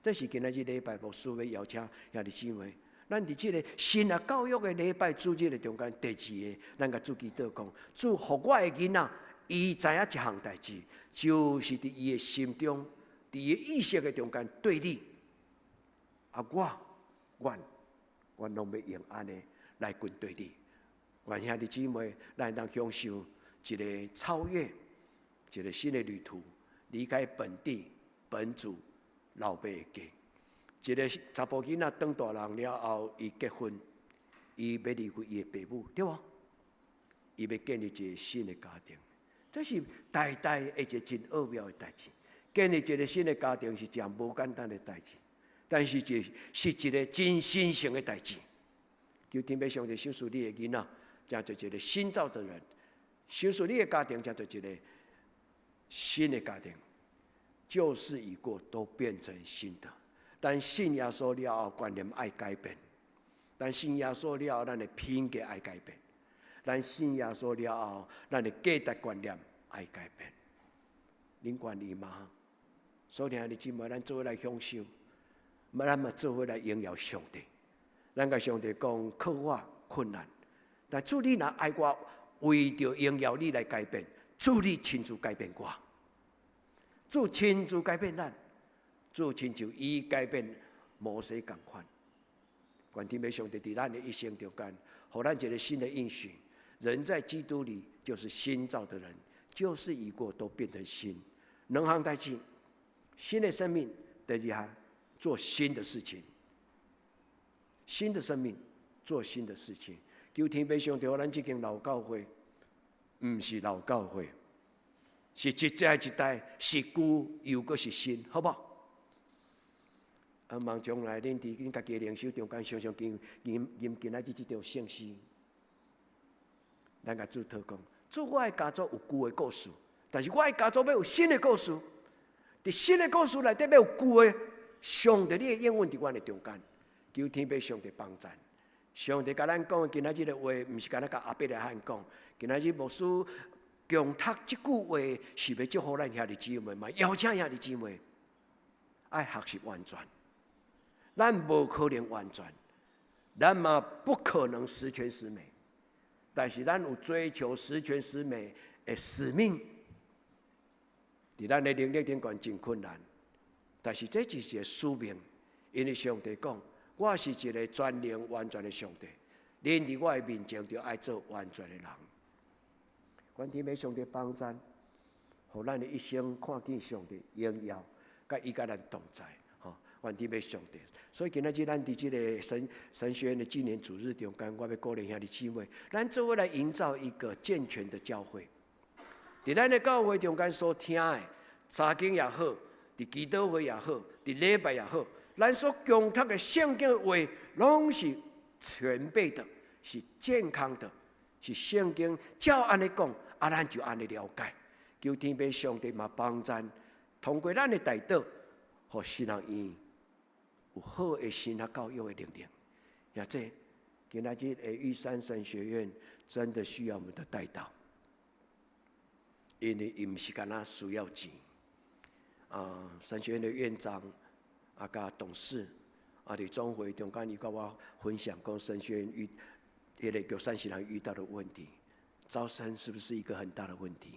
這是今仔日禮拜牧師欲邀請兄弟姊妹。咱佇這个神學教育的禮拜主日的中間，第二个，咱共主祈禱講：主，予我的囡仔，伊知影一項代誌，就是佇伊的心中，佇伊的意識的中間對你。啊，我，阮，阮攏欲用按呢來跟對你。願兄弟姊妹，咱會當享受一个超越，一个新的旅途，離開本地本族老爸的家。一个查埔囡仔長大人了後，伊結婚，伊欲離開伊的爸母，對無？伊欲建立一个新的家庭，這是代代一個真奧妙的代誌。建立一个新的家庭是誠無簡單的代誌，但是這是一个真神聖的代誌。求天父上帝賞賜你的囡仔，成做一个新造的人；賞賜你的家庭，成做一个新的家庭。舊事已過，都變成新的。咱信耶穌了後，觀念愛改變；咱信耶穌了後，咱的品格愛改變；咱信耶穌了後，咱的價值觀念愛改變。恁願意嗎？所以兄弟姊妹，咱做伙來享受，咱嘛做伙來榮耀上帝。咱共上帝講，靠我困難，但主你若愛我，為著榮耀你來改變，主你親自改變我，主親自改變咱。主親像伊改變摩西仝款，願天父上帝佇咱的一生中間，予咱一个新的應許。人在基督裡就是新造的人，舊事已過，都變成新。兩項代誌，新的生命，第二項做新的事情。新的生命做新的事情。求天父上帝，予咱這間老教會，毋是老教會，是一代一代是舊又閣是新，好無？啊，望將來恁佇恁家己的靈修中間，常常吟吟吟今仔日這條聖詩，咱共主禱講：主，我的家族有舊的故事，但是我的家族欲有新的故事。佇新的故事內底欲有舊的，上帝你的應允佇阮的中間，求天父上帝幫贊。上帝共咱講，今仔日的話，毋是干焦共亞伯拉罕講。今仔日牧師強讀這句話，是欲祝福咱兄弟姊妹嘛？邀請兄弟姊妹愛學習完全。咱無可能完全，咱嘛不可能十全十美，但是咱有追求十全十美的使命。佇咱的能力頂懸真困難，但是這就是一個使命，因為上帝講，我是一個全能完全的上帝，恁佇我的面前就愛做完全的人。願天父上帝幫贊，予咱的一生看見上帝榮耀，佮伊佮咱同在。吼，願天父上帝。所以今仔日咱佇這个神學院的紀念主日中間，我欲鼓勵兄弟姊妹，咱做伙來營造一個健全的教會。佇咱的教會中間所聽的，查經也好，佇祈禱會也好，佇禮拜也好，咱所強讀的聖經話，攏是全備的，是健康的，是聖經照按呢講，啊，咱就按呢了解。求天父上帝嘛幫贊，通過咱的代禱，予神學院有好的神學教育的能力。也這今仔日的玉山神學院真的需要我們的代禱，因為伊毋是干焦需要錢。啊，神學院的院長啊，佮董事啊，佇總會中間，伊佮我分享講神學院遇彼个玉山神學院遇到的問題，招生是不是一個很大的問題？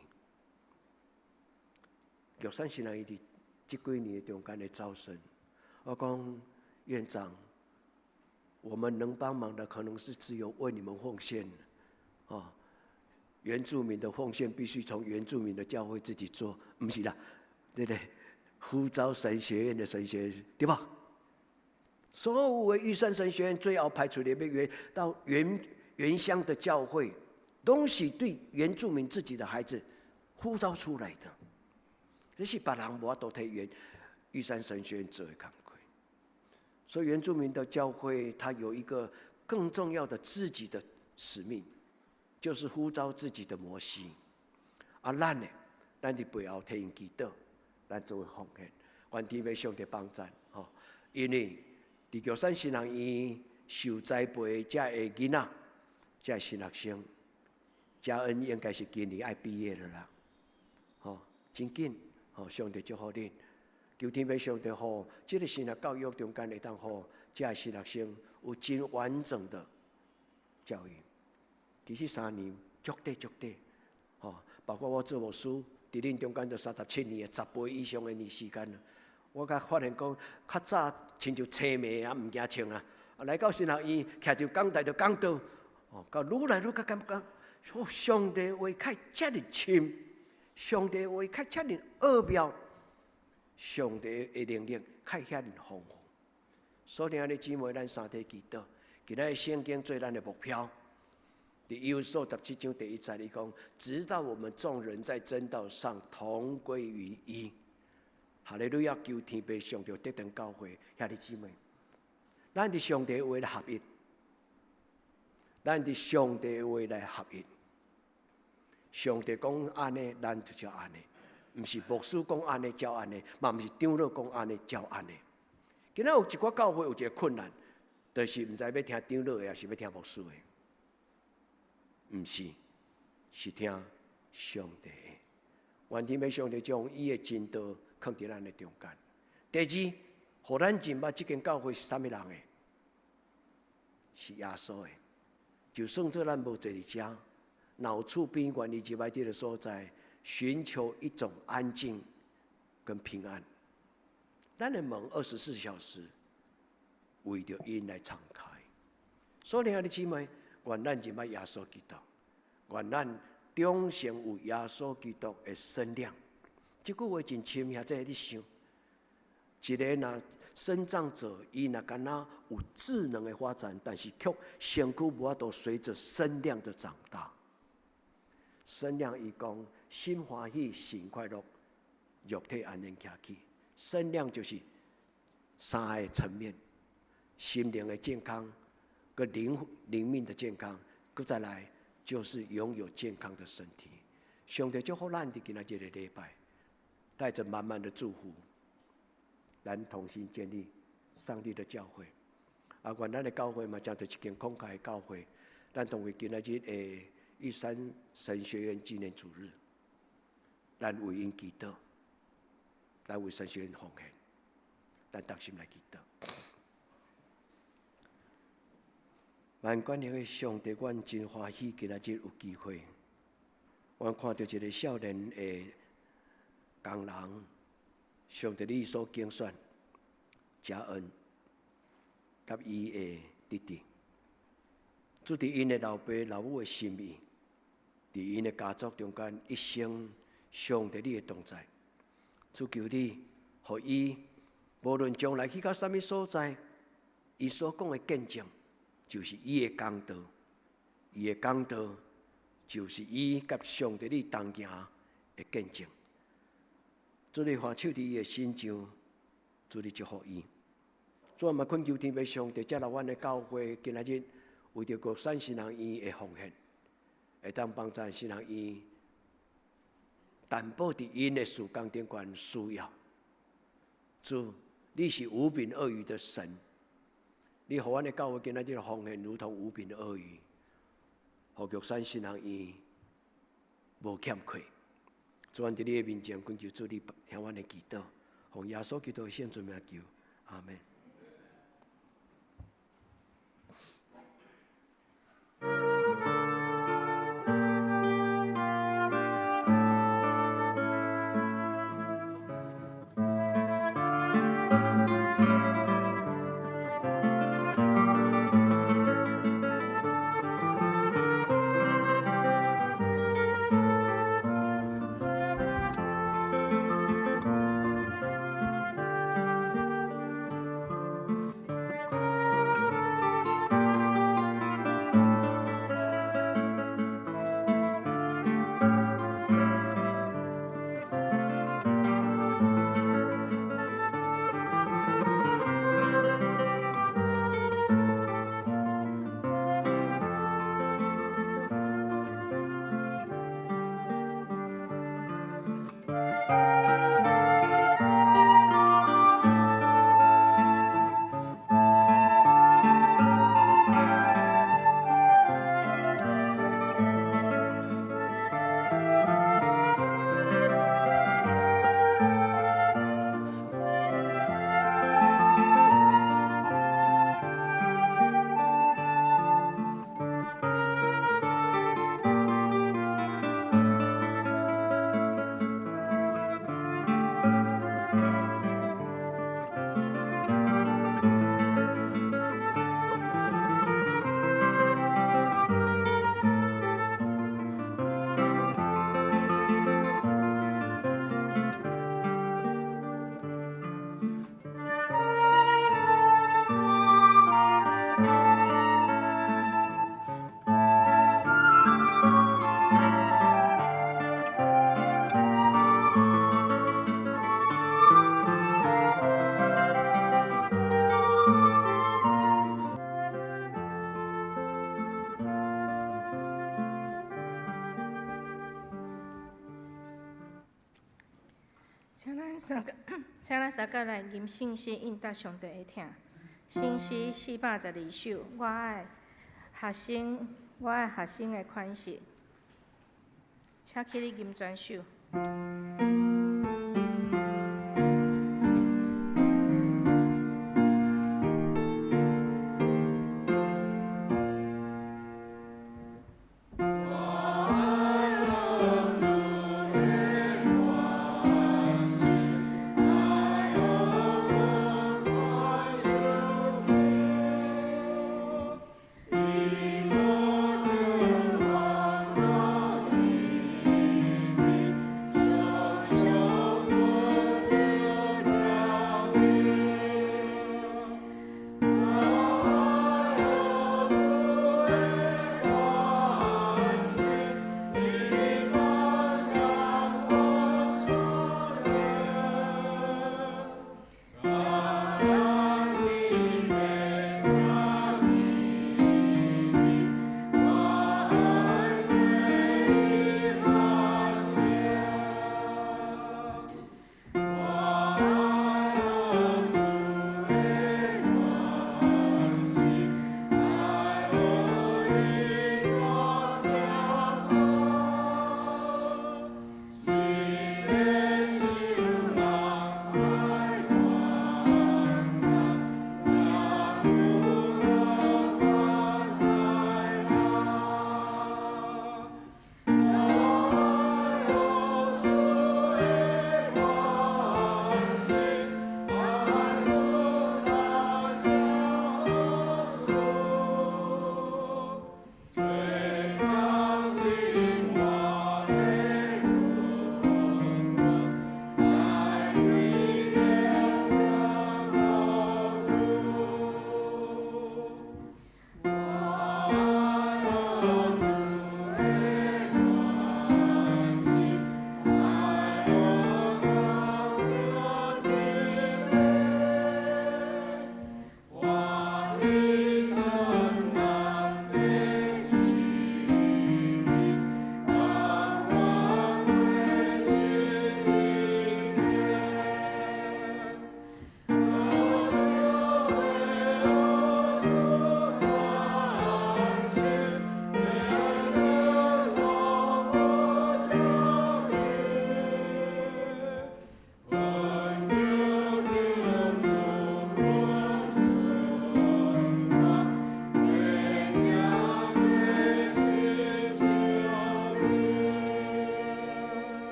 玉山神學院佇這幾年中間的招生，我講院長，我們能幫忙的可能是只有為你們奉獻，啊，原住民的奉獻必須從原住民的教會自己做，毋是啦，對不對？呼召神學院的神學院，對吧？所有的玉山神學院最後派出來欲原到原鄉的教會，攏是對原住民自己的孩子呼召出來的，這是別人無法度替原玉山神學院做的工課。所以原住民的教會，它有一個更重要的自己的使命，就是呼召自己的摩西。啊，咱呢，咱佇背後替𪜶祈禱，咱做伙奉獻，願天父上帝幫贊吼。因為佇玉山神學院受栽培遮的囡仔，遮的神學生，嘉恩應該是今年愛畢業了啦，吼，真緊，吼，上帝祝福恁，求天父上帝予這个神學教育中間會當予遮的神學生有真完整的教育。其實3年足短足短，吼，包括我做牧師，佇恁中間都37年，10倍以上的年時間。我才發現講，較早親像青糜啊，毋驚穿啊，來到神學院，徛佇講台就講道，哦，到愈來愈較感覺，說上帝話較遮爾深，上帝話較遮爾奧妙，上帝的能力較遐爾豐富。所以，兄弟姊妹，咱三體祈禱，今仔日聖經做咱的目標。佇以弗所17章第1節，伊講，直到我們眾人在真道上同歸於一。哈利路亞！求天父上帝得當教會兄弟姊妹，咱佇上帝話來合一，咱佇上帝話來合一。上帝講按呢，咱就照按呢，毋是牧師講按呢照按呢，嘛毋是長老講按呢照按呢。今仔有一寡教會有一个困難，就是毋知欲聽長老的，抑是欲聽牧師的。毋是，是聽上帝的。願天父上帝將伊的真道囥佇咱的中間。第二，予咱認捌這間教會是啥物人的？是耶穌的。就算做咱無坐佇遮，若有厝邊願意入來這个所在，尋求一種安靜跟平安。咱的門24小時為著𪜶來敞開。所以，兄弟姊妹，願咱認捌耶穌基督，願咱長成有耶穌基督的身量。這句話真深，兄弟你想，一个若身障者，伊若敢若有智能的發展，但是卻身軀無法度隨著身量的長大。身量伊講心歡喜，神快樂，肉體安然徛起。身量就是三个層面：心靈的健康、佮靈命的健康，閣再來就是擁有健康的身體。上帝祝福咱佇今仔這个禮拜，帶著滿滿的祝福，咱同心建立上帝的教會。啊，願咱的教會嘛，成做一間慷慨的教會。咱同為今仔日的玉山神學院紀念主日，咱為𪜶祈禱，咱為神學院奉獻，咱同心來祈禱。萬全能的上帝，阮真歡喜今仔日有機會，阮看著一个少年的工人，上帝你所揀選，嘉恩，佮伊的弟弟，主佇𪜶的老爸老母的心意，佇𪜶的家族中間，一生上帝你的同在，主求你，予伊無論將來去到啥物所在，伊所講的見證，就是伊的講道，伊的講道就是伊佮上帝你同行的見證。主你看手佇伊的身上，主你祝福伊。主嘛懇求天父上帝，接納阮的教會今仔日為著國山神學院的奉獻，會當幫助神學院擔保佇𪜶的事工頂懸需要。主，你是無餅二魚的神。你予阮的教會今仔日奉獻，如同無餅二魚，予玉山神學院無欠缺。主，阮佇你的面前，懇求主你聽阮的祈禱，奉耶穌基督的聖尊名求，阿門。請咱三個來吟聖詩應答上帝的疼。聖詩412首，我愛學生的款式，請起立吟全首。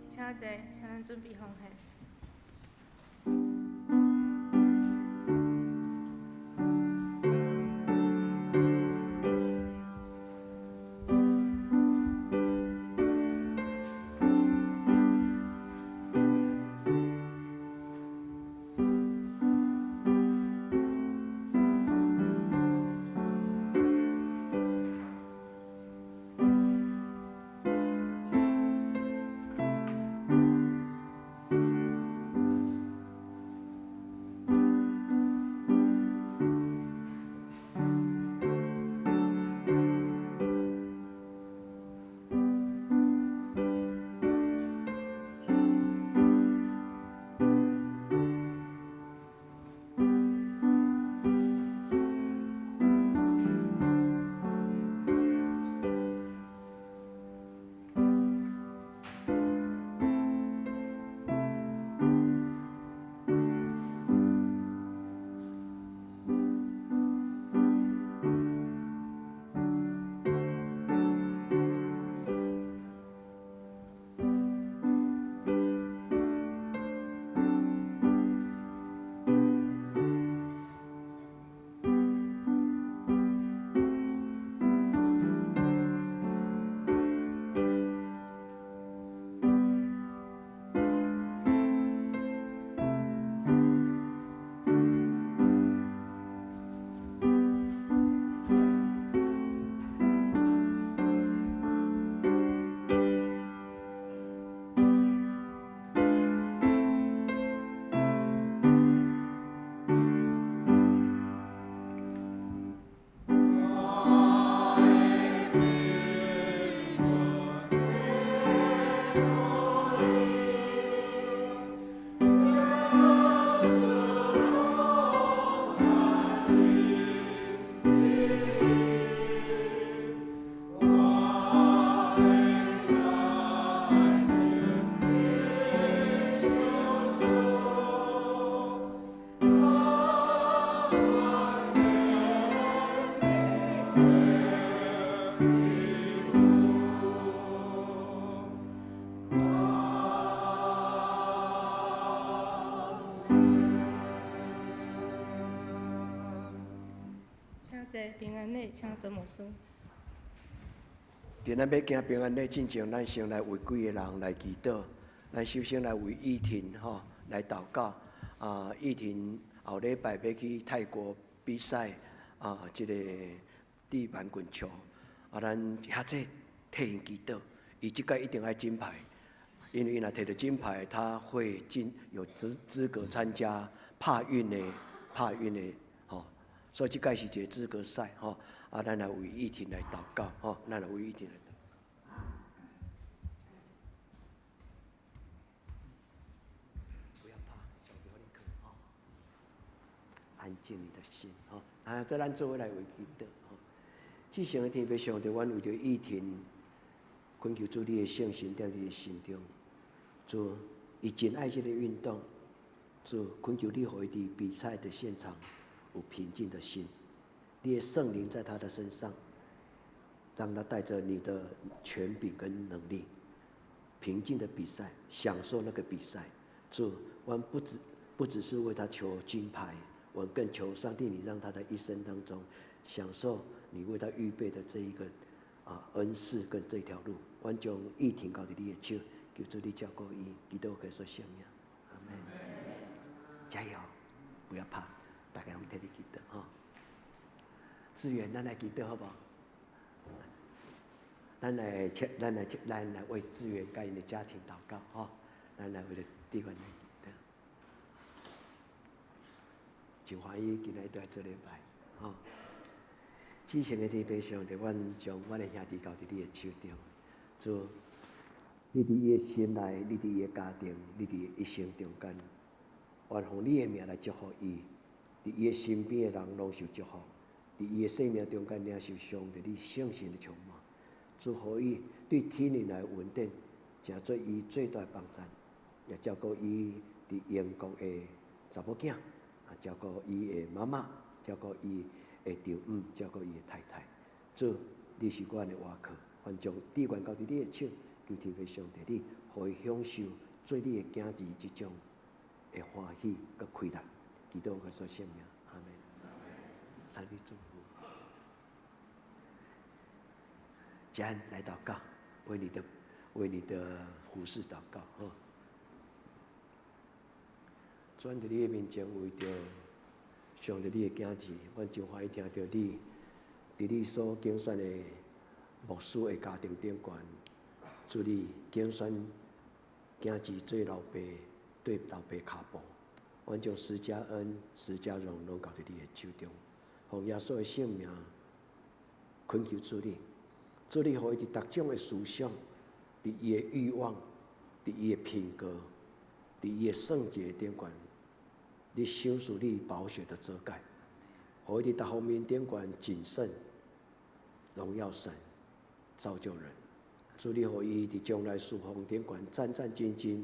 請坐，請咱準備奉獻。我坐，平安禮，請周牧師。佇咱欲行平安禮進前，咱先來為幾個人來祈禱。咱首先來為玉婷吼來禱告。啊，玉婷後禮拜欲去泰國比賽啊，這个地板滾球。啊，咱遐濟替𪜶祈禱，伊這擺一定愛金牌，因為伊若摕著金牌，他會進有資格參加帕運的吼，所以這擺是一个資格賽吼。啊，咱來為玉婷來禱告吼，咱來為玉婷來禱告。不要怕，上帝予你扛吼。安靜你的心吼，啊，這咱做伙來為祈禱吼。至聖的天父上帝，阮為著玉婷，懇求主你的聖神踮伊的心中，主伊真愛這个運動，主懇求你予伊佇比賽的現場有平靜的心。你的聖靈在他的身上，讓他帶著你的權柄跟能力，平靜的比賽，享受那個比賽。主，我們不只是為他求金牌，我們更求上帝，你讓他在一生當中享受你為他預備的這一個恩賜跟這條路。我將玉婷交佇你的手，求主你照顧伊，祈禱耶穌聖名，阿門。加油，不要怕，大家攏替你祈禱吼。志遠，咱來祈禱好無？咱來為志遠佮𪜶的家庭禱告吼。咱來為著志遠來祈禱。真歡喜今仔日來做禮拜吼。至聖的天父上帝，阮將阮的兄弟交佇你的手中，主，你佇伊的心內，你佇伊的家庭，你佇伊一生中間，願奉你的名來祝福伊，佇伊的身邊的人攏受祝福。佇伊的生命中間領受上帝你聖神的充滿，祝福伊對體能來穩定，成做伊最大的幫贊，也照顧伊佇英國的查某囝，啊，照顧伊的媽媽，照顧伊的丈母，照顧伊的太太。主，你是阮的倚靠，阮將志願交佇你的手，求天父上帝你，予伊享受做你的囝兒這種的歡喜佮快樂。祈禱耶穌聖名，阿門。上帝祝福。家人來禱告，為你的服侍禱告，吼。主，佇你的面前，為著上帝你的囝兒，阮真歡喜聽著你佇你所揀選的牧師的家庭頂懸，主你揀選囝兒做老爸，綴老爸跤步，阮將施嘉恩、施嘉榮攏交佇你的手中，奉耶穌的聖名，懇求主你，主你予伊佇逐種的思想，佇伊的欲望，佇伊的品格，佇伊的聖潔頂懸，你賞賜你寶血的遮蓋，予伊佇逐方面頂懸謹慎，榮耀神，造就人。主你予伊佇將來侍奉頂懸戰戰兢兢，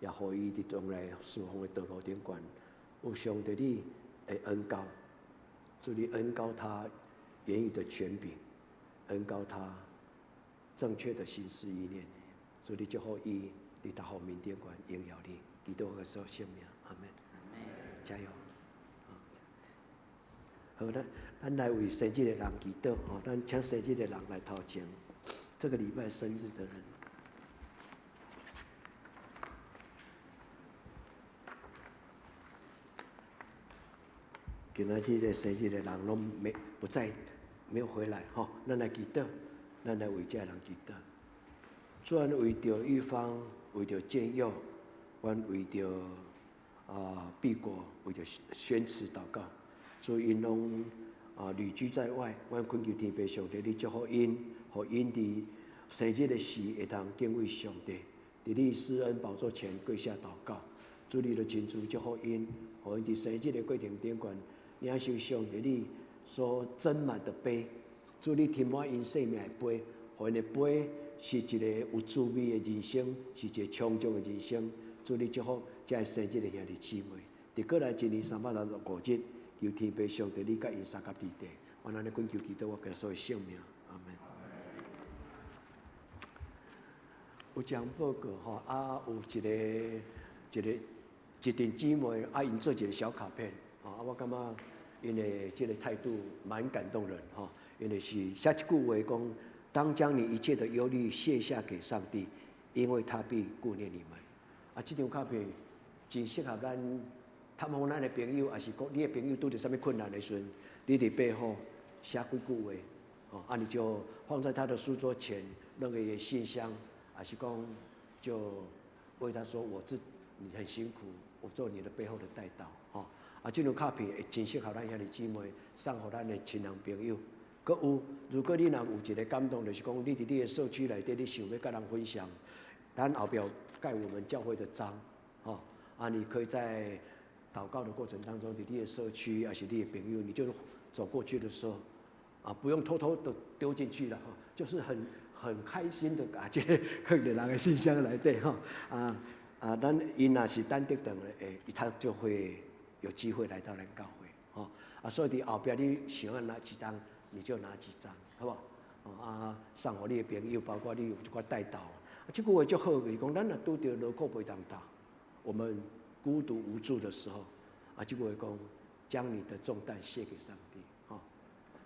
也予伊佇將來侍奉的道路頂懸有上帝你的恩膏。主你恩膏他言語的權柄，恩膏他正確的心思意念。主你祝福伊佇逐方面頂懸榮耀你，祈禱耶穌聖名，阿門。加油！好，咱來為生日的人祈禱，吼，咱請生日的人來頭前。這個禮拜生日的人，今仔日這生日的人攏沒不在，沒有回來，吼，咱來祈禱，咱來為這个人祈禱。主阮為著玉芳，為著建佑，阮為著畢國，為著宣慈禱告。主𪜶攏旅居在外，阮懇求天父上帝，你祝福𪜶，予𪜶佇生日的時會當敬畏上帝，佇你施恩寶座前跪下禱告。主你著親自祝福𪜶，予𪜶佇生日的過程頂懸，領受上帝你所斟滿的杯。主你添滿𪜶生命的杯，予𪜶的杯是一个有滋味的人生，是一个充足的人生。主你祝福這个生日的兄弟姊妹，佇過來一年365日，求天父上帝你佮𪜶相佮佇地，我按呢懇求祈禱，我耶穌的聖名，阿門。有一項報告吼，有一個一陣姊妹，𪜶做一個小卡片，吼，我感覺 𪜶的這个態度蠻感動人吼，因為是寫一句話講：當將你一切的憂慮卸下給上帝，因為他必顧念你們。啊，這張卡片真適合咱探訪咱的朋友，抑是講你的朋友拄著啥物困難的時陣，你佇背後寫幾句話，吼，啊，你就放在他的書桌前，那個信箱，抑是講就為他說：我這你很辛苦，我做你的背後的代禱，吼。啊，這張卡片會真適合咱兄弟姊妹送予咱的親人朋友。閣有，如果你若有一個感動，就是講你佇你的社區內底，你想欲佮人分享，咱後壁有蓋我們教會的章，吼，啊，你可以在禱告的過程當中，佇你的社區，抑是你的朋友，你就走過去的時候，啊，不用偷偷的丟進去了，哈，就是很開心的啊，這個放佇人的信箱內底，吼，啊啊，咱𪜶若是等得等的，欸，他就會有機會來到咱教會，吼，啊，所以佇後壁你想欲拿幾張，你就拿幾張，好無？啊，送予你的朋友，包括你有一寡代禱，啊，這句話足好，就是講咱若拄著勞苦袂當擔，我們孤獨無助的時候，啊，這句話講，將你的重擔卸給上帝，吼，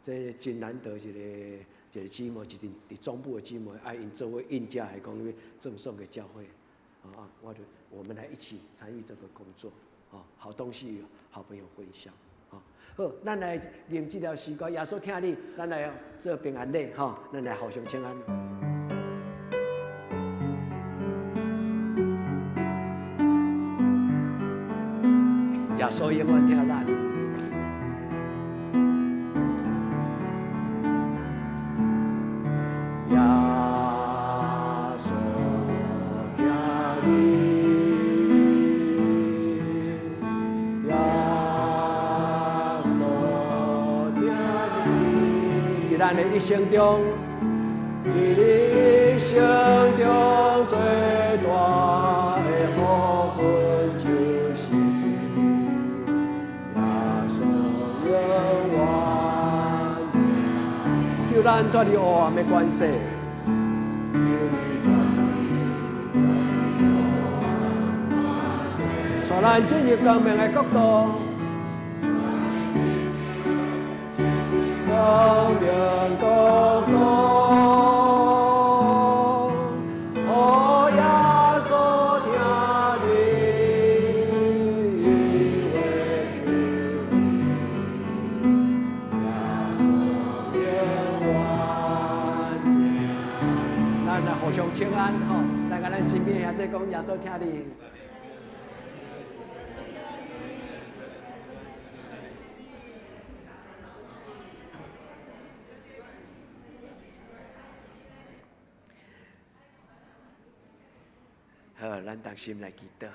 這真難得一個一個姊妹，一陣佇中部的姊妹，愛𪜶做伙印這來講，贈送給教會，啊，我就我們來一起參與這個工作。哦，好東西，好朋友分享，好，好，咱來念這條詩歌，耶穌疼你，咱來做平安禮，吼，咱來互相請安。耶穌永遠疼咱。耶穌疼你，耶穌疼你，佇咱的一生中，佇一生中最大的福分就是耶穌永遠疼。求咱脫離黑暗的關係，帶咱進入光明的國度，光明國度。哦，耶穌疼你，會救你，耶穌永遠疼。咱來互相請安吼，來共咱身邊兄弟講，耶穌疼你。好，咱同心來祈禱。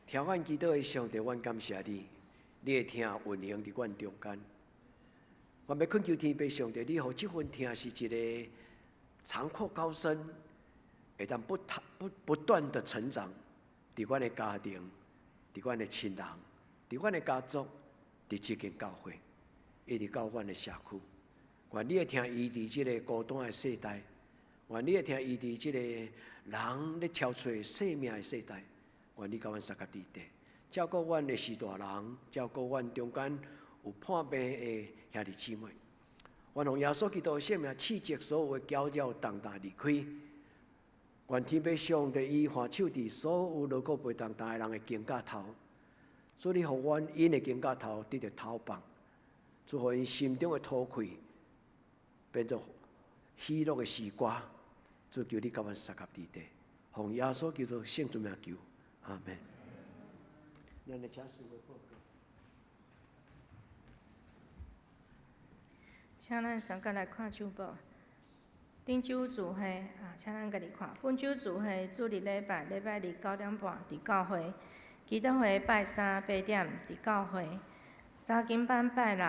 聽阮祈禱的上帝，阮感謝你，你的疼運行佇阮中間。我欲懇求天父上帝，你予這份疼是一個長闊高深，會當不不不斷的成長，佇阮的家庭，佇阮的親人，佇阮的家族，佇這間教會，一直到阮的社區。願你的疼伊佇這个孤單的世代，願你的疼伊佇這个人咧憔悴生命的世代，願你佮阮相佮佇底，照顧阮的序大人，照顧阮中間有破病的兄弟姊妹。願奉耶穌基督的聖名，斥責所有的攪擾重擔離開。願天父上帝伊按手佇所有勞苦背重擔的人的肩胛頭，主你予阮𪜶的肩胛頭得著透放，主予𪜶心中的塗氣變做喜樂的詩歌。主求你佮阮相佮佇底，奉耶穌基督聖尊名求，阿門。咱來請師父報告。請咱相佮來看週報。頂週聚會啊，請咱家己看。本週聚會主日禮拜，禮拜日9點半佇教會；祈禱會拜三8點佇教會；查經班拜六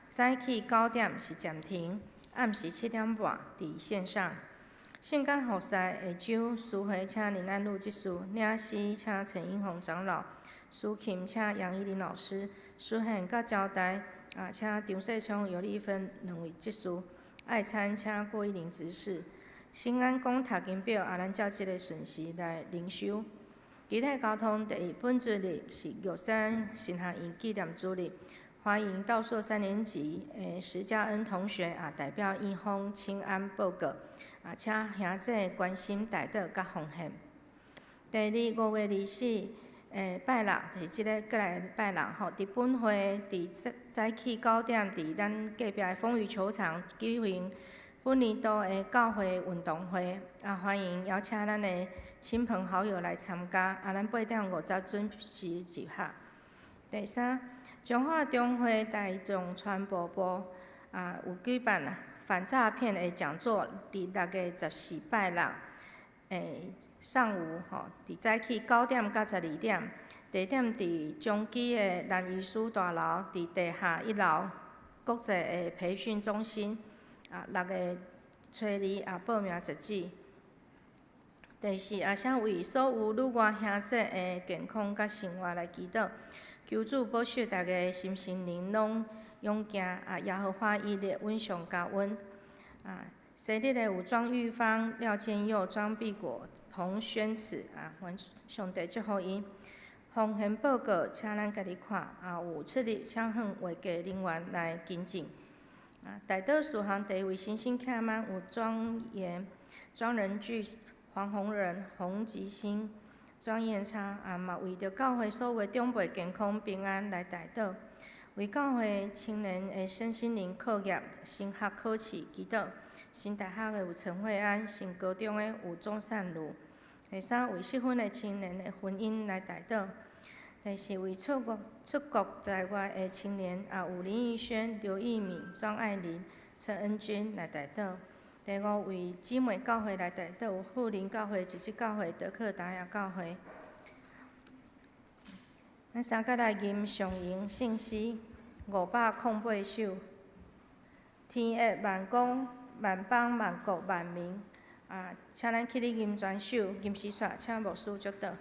早起9點是暫停，暗時7點半佇線上。聖工服侍下晝司會請林安祿執事，領詩請陳英宏長老，司琴請楊依林老師，司獻佮招待啊，請張世聰、尤麗芬兩位執事，愛餐請郭依玲執事。新安講讀經表啊，咱照這个順序來靈修。其他交通第一，本主日是玉山神学院纪念主日，欢迎道硕三年级的石嘉恩同学啊，代表院方请安报告啊，请兄姊关心代祷佮奉献。第二，5月24，拜六，就是這个過來拜六吼，佇本會佇早早起9點，佇咱隔壁的風雨球場舉行本年度的教會運動會，啊，歡迎邀請咱的親朋好友來參加，啊，咱8點50準時集合。第三，彰化中會大眾傳播部啊，有舉辦反詐騙的講座，佇6月14拜六。上午吼，佇早起9點到12點，地點佇彰基的蘭醫師大樓，佇地下一樓國際的培訓中心。啊，6月初2啊，報名截止。第四，啊，請為所有旅外兄姊的健康佮生活來祈禱，求主保守大家身心靈攏勇健，啊，耶和華以勒穩上加穩。啊，生日的有莊玉芳、廖建佑、莊碧果、彭宣慈啊，願上帝祝福𪜶。奉獻報告，請咱家己看，啊，有出入請向會計人員來更正。啊，代禱事項第一位新興客滿有莊嚴、莊仁巨、黃宏仁、洪吉星、莊彦昌，啊，嘛為著教會所有長輩健康平安來代禱，為教會青年的身心靈課業、升學考試祈禱。新大學的有陳慧安，新高中的有鍾善如。第三，為適婚的青年的婚姻來代禱。第四，為出國在外的青年，啊，有林玉軒、劉義敏、莊愛玲、陳恩君來代禱。第五，為姊妹教會來代禱，有富林教會、一節教會、德克達雅教會。咱三個來吟上榮聖詩508首。天下萬國、萬邦、萬國、萬民，啊，請咱起立吟全首，吟詩煞，請牧師祝禱。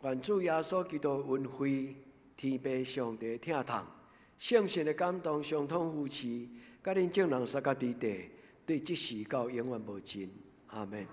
願主耶穌基督恩惠、天父上帝疼痛、聖神的感動、相通扶持，佮恁眾人相佮佇地，對這時到永遠無盡。阿門。